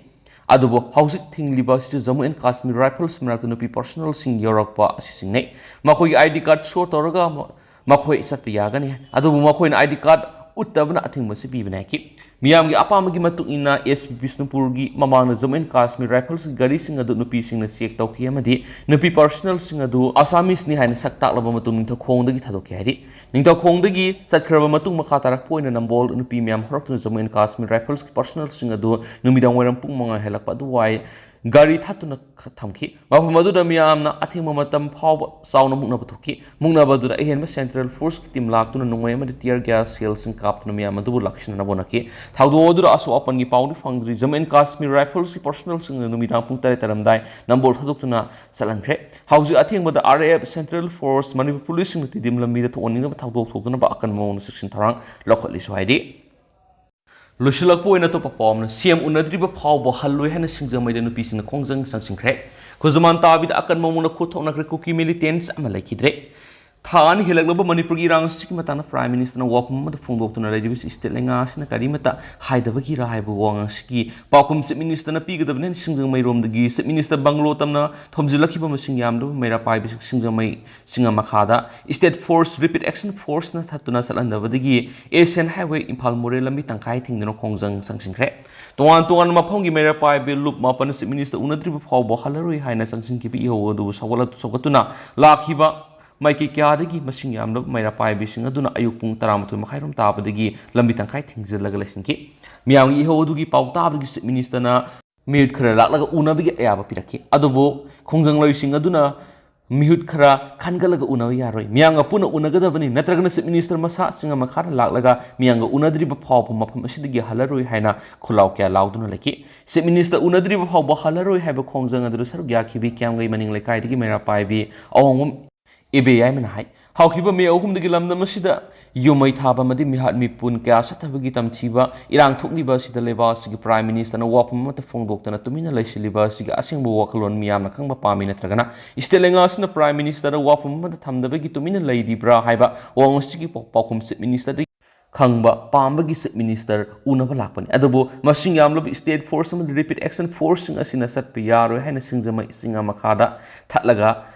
ꯑꯗꯨꯕꯨ ꯍꯧꯖꯤꯛ ꯊꯤꯡꯂꯤꯕ ꯑꯁꯤꯁꯨ Jammu and Kashmir Rifles ꯃꯔꯛꯇ ꯅꯨꯄꯤ personnelꯁꯤꯡ ꯌꯥꯎꯔꯛꯄ ꯑꯁꯤꯁꯤꯡꯅꯤ꯫ ꯃꯈꯣꯏꯒꯤ ID card show ꯇꯧꯔꯒ ꯃ-, ꯃꯈꯣꯏ ꯆꯠꯄ ꯌꯥꯒꯅꯤ꯫ ꯑꯗꯨꯕꯨ ꯃꯈꯣꯏꯅ ID card ꯎꯠꯇꯕꯅ ꯑꯊꯤꯡꯕ ꯑꯁꯤ ꯄꯤꯕꯅꯤ ꯍꯥꯏꯈꯤ꯫ ꯃꯤꯌꯥꯝꯒꯤ ꯑꯄꯥꯝꯕꯒꯤ ꯃꯇꯨꯡ ꯏꯟꯅ SP ꯕꯤꯁꯅꯨꯄꯨꯔꯒꯤ ꯃꯃꯥꯡꯗ Jammu and Kashmir Riflesꯀꯤ ꯒꯥꯔꯤꯁꯤꯡ ꯑꯗꯨ ꯅꯨꯄꯤꯁꯤꯡꯅ check ꯇꯧꯈꯤ ꯑꯃꯗꯤ ꯅꯨꯄꯤ personnelꯁꯤꯡ ꯑꯗꯨ Assameseꯅꯤ ꯍꯥꯏꯅ ꯁꯛ ꯇꯥꯛꯂꯕ ꯃꯇꯨꯡ ꯅꯤꯡꯊꯧꯈꯣꯡꯗꯒꯤ ꯊꯥꯗꯣꯛꯈꯤ ꯍꯥꯏꯔꯤ꯫ ꯅꯤꯡꯊꯧꯈꯣꯡꯗꯒꯤ ꯆꯠꯈ꯭ꯔꯕ ꯃꯇꯨꯡ ꯃꯈꯥ ꯇꯥꯔꯛꯄ ꯑꯣꯏꯅ ꯅꯝꯕꯣꯜ ꯅꯨꯄꯤ ꯃꯌꯥꯝ ꯍꯧꯔꯛꯇꯨꯅ Jammu and Kashmir Riflesꯀꯤ personnelꯁꯤꯡ ꯑꯗꯨ ꯅꯨꯃꯤꯗꯥꯡ ꯋꯥꯏꯔꯝ ꯄꯨꯡ ꯃꯉꯥ ꯍꯦꯜꯂꯛꯄ ꯑꯗꯨꯋꯥꯏ ꯒꯥꯔꯤ ꯊꯠꯇꯨꯅ ꯈ-, ꯊꯝꯈꯤ꯫ ꯃꯐꯝ ꯑꯗꯨꯗ ꯃꯤꯌꯥꯝꯅ ꯑꯊꯦꯡꯕ ꯃꯇꯝ ꯐꯥꯎꯕ ꯆꯥꯎꯅ ꯃꯨꯛꯅꯕ ꯊꯣꯛꯈꯤ꯫ ꯃꯨꯛꯅꯕ ꯑꯗꯨꯗ ꯑꯍꯦꯟꯕ Central Forceꯀꯤ team ꯂꯥꯛꯇꯨꯅ ꯅꯣꯡꯃꯩ ꯑꯃꯗꯤ tear gas shellꯁꯤꯡ ꯀꯥꯞꯇꯨꯅ ꯃꯤꯌꯥꯝ ꯑꯗꯨꯕꯨ ꯂꯥꯛꯁꯤꯟꯅꯅꯕ ꯍꯣꯠꯅꯈꯤ꯫ ꯊꯧꯗꯣꯛ ꯑꯗꯨꯗ ꯑꯁꯣꯛ ꯑꯄꯟꯒꯤ ꯄꯥꯎꯗꯤ ꯐꯪꯗ꯭ꯔꯤ꯫ Jammu and Kashmir Riflesꯀꯤ personnelꯁꯤꯡꯅ ꯅꯨꯃꯤꯗꯥꯡ ꯄꯨꯡ ꯇꯔꯦꯠ ꯇꯥꯔꯝꯗꯥꯏ ꯅꯝꯕꯣꯜ ꯊꯥꯗꯣꯛꯇꯨꯅ ꯆꯠꯍꯟꯈ꯭ꯔꯦ꯫ ꯍꯧꯖꯤꯛ ꯑꯊꯦꯡꯕꯗ RAF, Central Force, Manipur ꯄꯨꯂꯤꯁꯁꯤꯡꯅ Tiddim ꯂꯝꯕꯤꯗ ꯊꯣꯛꯍꯟꯅꯤꯡꯗꯕ ꯊꯧꯗꯣꯛ ꯊꯣꯛꯇꯅꯕ ꯑꯀꯟꯕ ꯃꯑꯣꯡꯗ ꯆꯦꯛꯁꯤꯟ ꯊꯧꯔꯥꯡ ꯂꯧꯈꯠꯂꯤꯁꯨ ꯍꯥꯏꯔꯤ꯫ ꯂꯣꯏꯁꯤꯜꯂꯛꯄ ꯑꯣꯏꯅ ꯑꯇꯣꯞꯄ ꯄꯥꯎ ꯑꯃꯅ, CM ꯎꯅꯗ꯭ꯔꯤꯕ ꯐꯥꯎꯕ ꯍꯜꯂꯣꯏ ꯍꯥꯏꯅ ꯁꯤꯡꯖꯃꯩꯗ ꯅꯨꯄꯤꯁꯤꯡꯅ ꯈꯣꯡꯖꯪ ꯆꯪꯁꯤꯟꯈ꯭ꯔꯦ꯫ ꯈꯨꯖꯃꯥꯟ ꯇꯥꯕꯤꯗ ꯑꯀꯟꯕ ꯃꯑꯣꯡꯗ ꯈꯨꯠ ꯊꯣꯛꯅꯈ꯭ꯔꯦ꯫ ꯀꯨꯀꯤ militants ꯑꯃ ꯂꯩꯈꯤꯗ꯭ꯔꯦ꯫ ꯊꯥ ꯑꯅꯤ ꯍꯦꯜꯂꯛꯂꯕ ꯃꯅꯤꯄꯨꯔꯒꯤ ꯏꯔꯥꯡ ꯑꯁꯤꯒꯤ ꯃꯇꯥꯡꯗ Prime Ministerꯅ ꯋꯥꯐꯝ ꯑꯃꯗ ꯐꯣꯡꯗꯣꯛꯇꯨꯅ ꯂꯩꯔꯤꯕꯁꯤ state ꯂꯩꯉꯥꯛ ꯑꯁꯤꯅ ꯀꯔꯤꯃꯠꯇ ꯍꯥꯏꯗꯕꯒꯤꯔꯥ ꯍꯥꯏꯕ ꯋꯥꯉꯥꯡ ꯑꯁꯤꯒꯤ ꯄꯥꯎꯈꯨꯝ Chief Ministerꯅ ꯄꯤꯒꯗꯕꯅꯤ꯫ ꯁꯤꯡꯖꯃꯩꯔꯣꯝꯗꯒꯤ Chief Minister bungalow ꯇꯝꯅ ꯊꯣꯝꯖꯤꯜꯂꯛꯈꯤꯕ ꯃꯁꯤꯡ ꯌꯥꯝꯂꯕ ꯃꯩꯔꯥ ꯄꯥꯏꯕꯤꯁꯤꯡ ꯁꯤꯡꯖꯃꯩ ꯆꯤꯡꯉ ꯃꯈꯥꯗ State Force Rapid Action Forceꯅ ꯊꯠꯇꯨꯅ ꯆꯠꯍꯟꯗꯕꯗꯒꯤ Asian Highway Imphal ꯃꯣꯔꯦ ꯂꯝꯕꯤ ꯇꯪꯈꯥꯏ ꯊꯤꯡꯗꯨꯅ ꯈꯣꯡꯖꯪ ꯆꯪꯁꯤꯟꯈ꯭ꯔꯦ꯫ ꯇꯣꯉꯥꯟ ꯇꯣꯉꯥꯟꯕ ꯃꯐꯝꯒꯤ ꯃꯩꯔꯥ ꯄꯥꯏꯕꯤ ꯂꯨꯞ ꯃꯥꯄꯟ Chief Minister ꯎꯅꯗ꯭ꯔꯤꯕ ꯐꯥꯎꯕ ꯍꯜꯂꯔꯣꯏ ꯍꯥꯏꯅ ꯆꯪꯁꯤꯟꯈꯤꯕ ꯏꯍꯧ ꯑꯗꯨꯕꯨ ꯁꯧꯒꯠꯂ-, ꯁꯧꯒꯠꯇꯨꯅ ꯂꯥꯛꯈꯤꯕ ꯃꯥꯏꯀꯩ ꯀꯌꯥꯗꯒꯤ ꯃꯁꯤꯡ ꯌꯥꯝꯂꯕ ꯃꯩꯔꯥ ꯄꯥꯏꯕꯤꯁꯤꯡ ꯑꯗꯨꯅ ꯑꯌꯨꯛ ꯄꯨꯡ ꯇꯔꯥꯃꯥꯊꯣꯏ ꯃꯈꯥꯏꯔꯣꯝ ꯇꯥꯕꯗꯒꯤ ꯂꯝꯕꯤ ꯇꯪꯈꯥꯏ ꯊꯤꯡꯖꯤꯜꯂꯒ ꯂꯩꯁꯤꯟꯈꯤ꯫ ꯃꯤꯌꯥꯝꯒꯤ ꯏꯍꯧ ꯑꯗꯨꯒꯤ ꯄꯥꯎ ꯇꯥꯕꯗꯒꯤ Chief Ministerꯅ ꯃꯤꯍꯨꯠ ꯈꯔ ꯂꯥꯛꯂꯒ ꯎꯅꯕꯒꯤ ꯑꯌꯥꯕ ꯄꯤꯔꯛꯈꯤ꯫ ꯑꯗꯨꯕꯨ ꯈꯣꯡꯖꯪꯂꯣꯏꯁꯤꯡ ꯑꯗꯨꯅ ꯃꯤꯍꯨꯠ ꯈꯔ ꯈꯟꯒꯠꯂꯒ ꯎꯅꯕ ꯌꯥꯔꯣꯏ, ꯃꯤꯌꯥꯝꯒ ꯄꯨꯟꯅ ꯎꯅꯒꯗꯕꯅꯤ, ꯅꯠꯇ꯭ꯔꯒꯅ Chief Minister ꯃꯁꯥ ꯆꯤꯡꯉ ꯃꯈꯥꯗ ꯂꯥꯛꯂꯒ ꯃꯤꯌꯥꯝꯒ ꯎꯅꯗ꯭ꯔꯤꯕ ꯐꯥꯎꯕ ꯃꯐꯝ ꯑꯁꯤꯗꯒꯤ ꯍꯜꯂꯔꯣꯏ ꯍꯥꯏꯅ ꯈꯨꯜꯂꯥꯎ ꯀꯌꯥ ꯂꯥꯎꯗꯨꯅ ꯂꯩꯈꯤ꯫ Chief Minister ꯎꯅꯗ꯭ꯔꯤꯕ ꯐꯥꯎꯕ ꯍꯜꯂꯔꯣꯏ ꯍꯥꯏꯕ ꯈꯣꯡꯖꯪ ꯑꯗꯨꯗ ꯁꯔꯨꯛ ꯌꯥꯈꯤꯕꯤ ꯀꯤꯌꯥꯝꯒꯩ ꯃꯅꯤꯡ ꯂꯩꯀꯥꯏꯗꯒꯤ ꯃꯩꯔꯥ ꯄꯥꯏꯕꯤ ꯑꯋꯥꯡꯕꯝ ꯏꯕꯦꯌꯥꯏꯃꯅ ꯍꯥꯏ꯫ ꯍꯧꯈꯤꯕ ꯃꯦ ꯑꯍꯨꯝꯗꯒꯤ ꯂꯝꯗꯝ ꯑꯁꯤꯗ ꯌꯨꯝ ꯃꯩ ꯊꯥꯕ ꯑꯃꯗꯤ ꯃꯤꯍꯥꯠ ꯃꯤꯄꯨꯟ ꯀꯌꯥ ꯆꯠꯊꯕꯒꯤ ꯇꯝꯊꯤꯕ ꯏꯔꯥꯡ ꯊꯣꯛꯂꯤꯕ ꯑꯁꯤꯗ ꯂꯩꯕꯥꯛ ꯑꯁꯤꯒꯤ Prime Ministerꯅ ꯋꯥꯐꯝ ꯑꯃꯠꯇ ꯐꯣꯡꯗꯣꯛꯇꯅ ꯇꯨꯃꯤꯟꯅ ꯂꯩꯁꯤꯜꯂꯤꯕ ꯑꯁꯤꯒꯤ ꯑꯁꯦꯡꯕ ꯋꯥꯈꯜꯂꯣꯟ ꯃꯤꯌꯥꯝꯅ ꯈꯪꯕ ꯄꯥꯝꯃꯤ, ꯅꯠꯇ꯭ꯔꯒꯅ state ꯂꯩꯉꯥꯛ ꯑꯁꯤꯅ Prime Ministerꯗ ꯋꯥꯐꯝ ꯑꯃꯠꯇ ꯊꯝꯗꯕꯒꯤ ꯇꯨꯃꯤꯟꯅ ꯂꯩꯔꯤꯕ꯭ꯔꯥ ꯍꯥꯏꯕ ꯋꯥꯍꯪ ꯑꯁꯤꯒꯤ ꯄꯥꯎ-, ꯄꯥꯎꯈꯨꯝ Chief Ministerꯗꯒꯤ ꯈꯪꯕ ꯄꯥꯝꯕꯒꯤ Chief Minister ꯎꯅꯕ ꯂꯥꯛꯄꯅꯤ꯫ ꯑꯗꯨꯕꯨ ꯃꯁꯤꯡ ꯌꯥꯝꯂꯕ state force ꯑꯃꯗꯤ rapid action forceꯁꯤꯡ ꯑꯁꯤꯅ ꯆꯠꯄ ꯌꯥꯔꯣꯏ ꯍꯥꯏꯅ ꯁꯤꯡꯖꯃꯩ ꯆꯤꯡꯉꯥ ꯃꯈꯥꯗ ꯊꯠꯂꯒ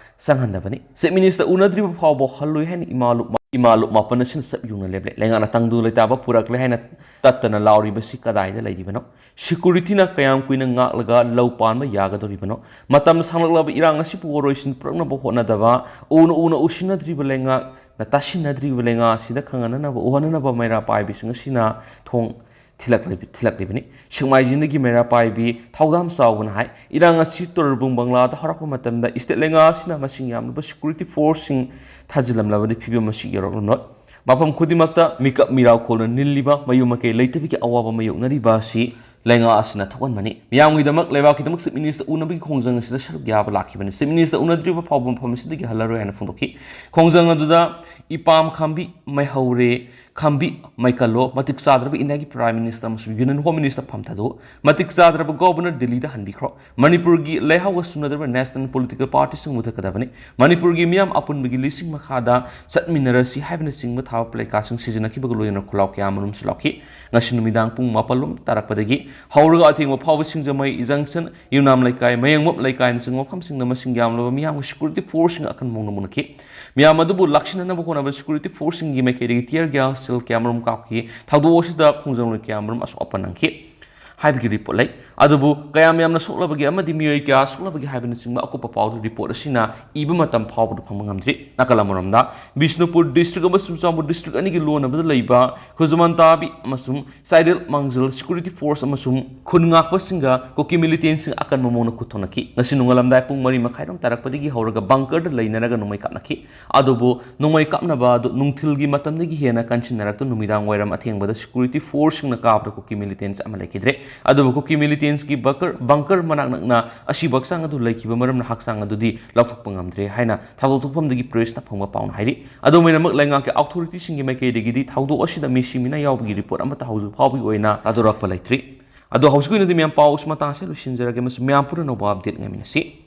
ꯆꯪꯍꯟꯗꯕꯅꯤ꯫ Chief Minister ꯎꯅꯗ꯭ꯔꯤꯕ ꯐꯥꯎꯕ ꯍꯜꯂꯣꯏ ꯍꯥꯏꯅ ꯏꯃꯥ ꯂꯨꯞ-, ꯏꯃꯥ ꯂꯨꯞ ꯃꯥꯄꯟ ꯑꯁꯤꯅ ꯆꯞ ꯌꯨꯡꯅ ꯂꯦꯞꯂꯦ꯫ ꯂꯩꯉꯥꯛꯅ ꯇꯪꯗꯨ ꯂꯩꯇꯥꯕ ꯄꯨꯔꯛꯂꯦ ꯍꯥꯏꯅ ꯇꯠꯇꯅ ꯂꯥꯎꯔꯤꯕꯁꯤ ꯀꯗꯥꯏꯗ ꯂꯩꯔꯤꯕꯅꯣ? Securityꯅ ꯀꯌꯥꯝ ꯀꯨꯏꯅ ꯉꯥꯛꯂꯒ ꯂꯧ ꯄꯥꯟꯕ ꯌꯥꯒꯗꯧꯔꯤꯕꯅꯣ? ꯃꯇꯝ ꯁꯥꯡꯂꯛꯂꯕ ꯏꯔꯥꯡ ꯑꯁꯤꯕꯨ ꯋꯥꯔꯣꯏꯁꯤꯟ ꯄꯨꯔꯛꯅꯕ ꯍꯣꯠꯅꯗꯕ, ꯎꯅ ꯎꯅ ꯎꯁꯤꯟꯅꯗ꯭ꯔꯤꯕ ꯂꯩꯉꯥꯛꯅ ꯇꯥꯁꯤꯟꯅꯗ꯭ꯔꯤꯕ ꯂꯩꯉꯥꯛ ꯑꯁꯤꯗ ꯈꯪꯍꯟꯅꯅꯕ, ꯎꯍꯟꯅꯅꯕ ꯃꯩꯔꯥ ꯄꯥꯏꯕꯤꯁꯤꯡ ꯑꯁꯤꯅ ꯊꯣꯡ ꯊꯤꯜꯂꯛꯂꯤꯕ-, ꯊꯤꯜꯂꯛꯂꯤꯕꯅꯤ꯫ ꯁꯦꯛꯃꯥꯏꯖꯤꯡꯗꯒꯤ ꯃꯩꯔꯥ ꯄꯥꯏꯕꯤ ꯊꯧꯗꯥꯝ ꯆꯥꯎꯕꯅ ꯍꯥꯏ, ꯏꯔꯥꯡ ꯑꯁꯤ ꯇꯣꯔꯕꯨꯡ ꯕꯪꯂꯥꯗ ꯍꯧꯔꯛꯄ ꯃꯇꯝꯗ state ꯂꯩꯉꯥꯛ ꯑꯁꯤꯅ ꯃꯁꯤꯡ ꯌꯥꯝꯂꯕ security forceꯁꯤꯡ ꯊꯥꯖꯤꯜꯂꯝꯂꯕꯗꯤ ꯐꯤꯕꯝ ꯑꯁꯤ ꯌꯧꯔꯛꯂꯝꯂꯣꯏ꯫ ꯃꯐꯝ ꯈꯨꯗꯤꯡꯃꯛꯇ ꯃꯤꯀꯞ ꯃꯤꯔꯥꯎ ꯈꯣꯜꯅ ꯅꯤꯜꯂꯤꯕ, ꯃꯌꯨꯝ ꯃꯀꯩ ꯂꯩꯇꯕꯒꯤ ꯑꯋꯥꯕ ꯃꯥꯌꯣꯛꯅꯔꯤꯕ ꯑꯁꯤ ꯂꯩꯉꯥꯛ ꯑꯁꯤꯅ ꯊꯣꯛꯍꯟꯕꯅꯤ꯫ ꯃꯤꯌꯥꯝꯒꯤꯗꯃꯛ ꯂꯩꯕꯥꯛꯀꯤꯗꯃꯛ Chief Minister ꯎꯅꯕꯒꯤ ꯈꯣꯡꯖꯪ ꯑꯁꯤꯗ ꯁꯔꯨꯛ ꯌꯥꯕ ꯂꯥꯛꯈꯤꯕꯅꯤ꯫ Chief Minister ꯎꯅꯗ꯭ꯔꯤꯕ ꯐꯥꯎꯕ ꯃꯐꯝ ꯑꯁꯤꯗꯒꯤ ꯍꯜꯂꯔꯣꯏ ꯍꯥꯏꯅ ꯐꯣꯡꯗꯣꯛꯈꯤ꯫ ꯈꯣꯡꯖꯪ ꯑꯗꯨꯗ ꯏꯄꯥꯝ ꯈꯥꯝꯕꯤ, ꯃꯩꯍꯧꯔꯦ ꯈꯥꯝꯕꯤ, ꯃꯩꯀꯜꯂꯣ, ꯃꯇꯤꯛ ꯆꯥꯗ꯭ꯔꯕ ꯏꯟꯗꯤꯌꯥꯒꯤ Prime Minister ꯑꯃꯁꯨꯡ Union Home Minister ꯐꯝꯊꯗꯣꯛꯎ, ꯃꯇꯤꯛ ꯆꯥꯗ꯭ꯔꯕ Governor ꯗꯤꯜꯂꯤꯗ ꯍꯟꯕꯤꯈ꯭ꯔꯣ, ꯃꯅꯤꯄꯨꯔꯒꯤ ꯂꯩꯍꯥꯎꯒ ꯆꯨꯅꯗ꯭ꯔꯕ national political partyꯁꯤꯡ ꯃꯨꯊꯠꯀꯗꯕꯅꯤ꯫ ꯃꯅꯤꯄꯨꯔꯒꯤ ꯃꯤꯌꯥꯝ ꯑꯄꯨꯟꯕꯒꯤ ꯂꯤꯁꯤꯡ ꯃꯈꯥꯗ ꯆꯠꯃꯤꯟꯅꯔꯁꯤ ꯍꯥꯏꯕꯅꯆꯤꯡꯕ ꯊꯥꯕ placardꯁꯤꯡ ꯁꯤꯖꯤꯟꯅꯈꯤꯕꯒ ꯂꯣꯏꯅꯅ ꯈꯨꯜꯂꯥꯎ ꯀꯌꯥ ꯑꯃꯔꯣꯝꯁꯨ ꯂꯥꯎꯈꯤ꯫ ꯉꯁꯤ ꯅꯨꯃꯤꯗꯥꯡ ꯄꯨꯡ ꯃꯥꯄꯜ ꯂꯣꯝ ꯇꯥꯔꯛꯄꯗꯒꯤ ꯍꯧꯔꯒ ꯑꯊꯦꯡꯕ ꯐꯥꯎꯕ ꯁꯤꯡꯖꯃꯩ junction, ꯌꯨꯝꯅꯥꯝ ꯂꯩꯀꯥꯏ, ꯃꯌꯥꯡꯕꯝ ꯂꯩꯀꯥꯏꯅꯆꯤꯡꯕ ꯃꯐꯝꯁꯤꯡꯗ ꯃꯁꯤꯡ ꯌꯥꯝꯂꯕ ꯃꯤꯌꯥꯝꯒꯤ security forceꯁꯤꯡ ꯑꯀꯟꯕ ꯃꯑꯣꯡꯗ ꯃꯨꯟꯅꯈꯤ꯫ ꯃꯤꯌꯥꯝ ꯑꯗꯨꯕꯨ ꯂꯥꯛꯁꯤꯟꯅꯅꯕ ꯍꯣꯠꯅꯕ security forceꯁꯤꯡꯒꯤ ꯃꯥꯏꯀꯩꯗꯒꯤ tear gas, shell ꯀꯌꯥ ꯑꯃꯔꯣꯝ ꯀꯥꯞꯈꯤ꯫ ꯊꯧꯗꯣꯛ ꯑꯁꯤꯗ ꯈꯣꯡꯖꯪꯂꯣꯏ ꯀꯌꯥ ꯑꯃꯔꯣꯝ ꯑꯁꯣꯛ ꯑꯄꯟ ꯅꯪꯈꯤ ꯍꯥꯏꯕꯒꯤ report ꯂꯩ꯫ ꯑꯗꯨꯕꯨ ꯀꯌꯥꯝ ꯌꯥꯝꯅ ꯁꯣꯛꯂꯕꯒꯦ ꯑꯃꯗꯤ ꯃꯤꯑꯣꯏ ꯀꯌꯥ ꯁꯣꯛꯂꯕꯒꯦ ꯍꯥꯏꯕꯅꯆꯤꯡꯕ ꯑꯀꯨꯞꯄ ꯄꯥꯎꯗꯨ report ꯑꯁꯤꯅ ꯏꯕ ꯃꯇꯝ ꯐꯥꯎꯕꯗ ꯐꯪꯕ ꯉꯝꯗ꯭ꯔꯤ꯫ ꯅꯥꯀꯜ ꯑꯃꯔꯣꯝꯗ, ꯕꯤꯁꯅꯨꯄꯨꯔ district ꯑꯃꯁꯨꯡ ꯆꯨꯔꯆꯥꯟꯄꯨꯔ district ꯑꯅꯤꯒꯤ ꯂꯣꯟꯅꯕꯗ ꯂꯩꯕ ꯈꯨꯖꯃꯟ ꯇꯥꯕꯤ ꯑꯃꯁꯨꯡ ꯆꯥꯏꯔꯦꯜ ꯃꯥꯡꯖꯜ security force ꯑꯃꯁꯨꯡ ꯈꯨꯟ ꯉꯥꯛꯄꯁꯤꯡꯒ ꯀꯨꯀꯤ militantꯁꯤꯡ ꯑꯀꯟꯕ ꯃꯑꯣꯡꯗ ꯈꯨꯠꯊꯣꯛꯅꯈꯤ꯫ ꯉꯁꯤ ꯅꯣꯡꯉꯥꯜꯂꯝꯗꯥꯏ ꯄꯨꯡ ꯃꯔꯤ ꯃꯈꯥꯏꯔꯣꯝ ꯇꯥꯔꯛꯄꯗꯒꯤ ꯍꯧꯔꯒ bunkerꯗ ꯂꯩꯅꯔꯒ ꯅꯣꯡꯃꯩ ꯀꯥꯞꯅꯈꯤ꯫ ꯑꯗꯨꯕꯨ ꯅꯣꯡꯃꯩ ꯀꯥꯞꯅꯕ ꯑꯗꯨ ꯅꯨꯡꯊꯤꯜꯒꯤ ꯃꯇꯝꯗꯒꯤ ꯍꯦꯟꯅ ꯀꯟꯁꯤꯟꯅꯔꯛꯇꯨꯅ ꯅꯨꯃꯤꯗꯥꯡ ꯋꯥꯏꯔꯝ ꯑꯊꯦꯡꯕꯗ security forceꯁꯤꯡꯅ ꯀꯥꯞꯄꯗ ꯀꯨꯀꯤ militants ꯑꯃ ꯂꯩꯈꯤꯗ꯭ꯔꯦ꯫ ꯑꯗꯨꯕꯨ ꯀꯨꯀꯤ militantꯀꯤ bunker, bunker ꯃꯅꯥꯛ ꯅꯛꯅ ꯑꯁꯤꯕ ꯍꯛꯆꯥꯡ ꯑꯗꯨ ꯂꯩꯈꯤꯕ ꯃꯔꯝꯅ ꯍꯛꯆꯥꯡ ꯑꯗꯨꯗꯤ ꯂꯧꯊꯣꯛꯄ ꯉꯝꯗ꯭ꯔꯦ ꯍꯥꯏꯅ ꯊꯧꯗꯣꯛ ꯊꯣꯛꯐꯝꯗꯒꯤ pressꯅ ꯐꯪꯕ ꯄꯥꯎꯅ ꯍꯥꯏꯔꯤ꯫ ꯑꯗꯨꯝ ꯑꯣꯏꯅꯃꯛ, ꯂꯩꯉꯥꯛꯀꯤ authorityꯁꯤꯡꯒꯤ ꯃꯥꯏꯀꯩꯗꯒꯤꯗꯤ ꯊꯧꯗꯣꯛ ꯑꯁꯤꯗ ꯃꯤ ꯁꯤ ꯃꯤꯅꯥ ꯌꯥꯎꯕꯒꯤ report ꯑꯃꯠꯇ ꯍꯧꯖꯤꯛ ꯐꯥꯎꯕꯒꯤ ꯑꯣꯏꯅ ꯊꯥꯗꯣꯔꯛꯄ ꯂꯩꯇ꯭ꯔꯤ꯫ ꯑꯗꯣ ꯍꯧꯖꯤꯛꯀꯤ ꯑꯣꯏꯅꯗꯤ ꯃꯌꯥꯝ ꯄꯥꯎ ꯑꯁꯤ ꯃꯇꯥꯡ ꯑꯁꯤꯗ ꯂꯣꯏꯁꯤꯟꯖꯔꯒꯦ, ꯑꯃꯁꯨꯡ ꯃꯌꯥꯝ ꯄꯨꯝꯅ ꯑꯅꯧꯕ update ꯉꯥꯏꯃꯤꯟꯅꯁꯤ꯫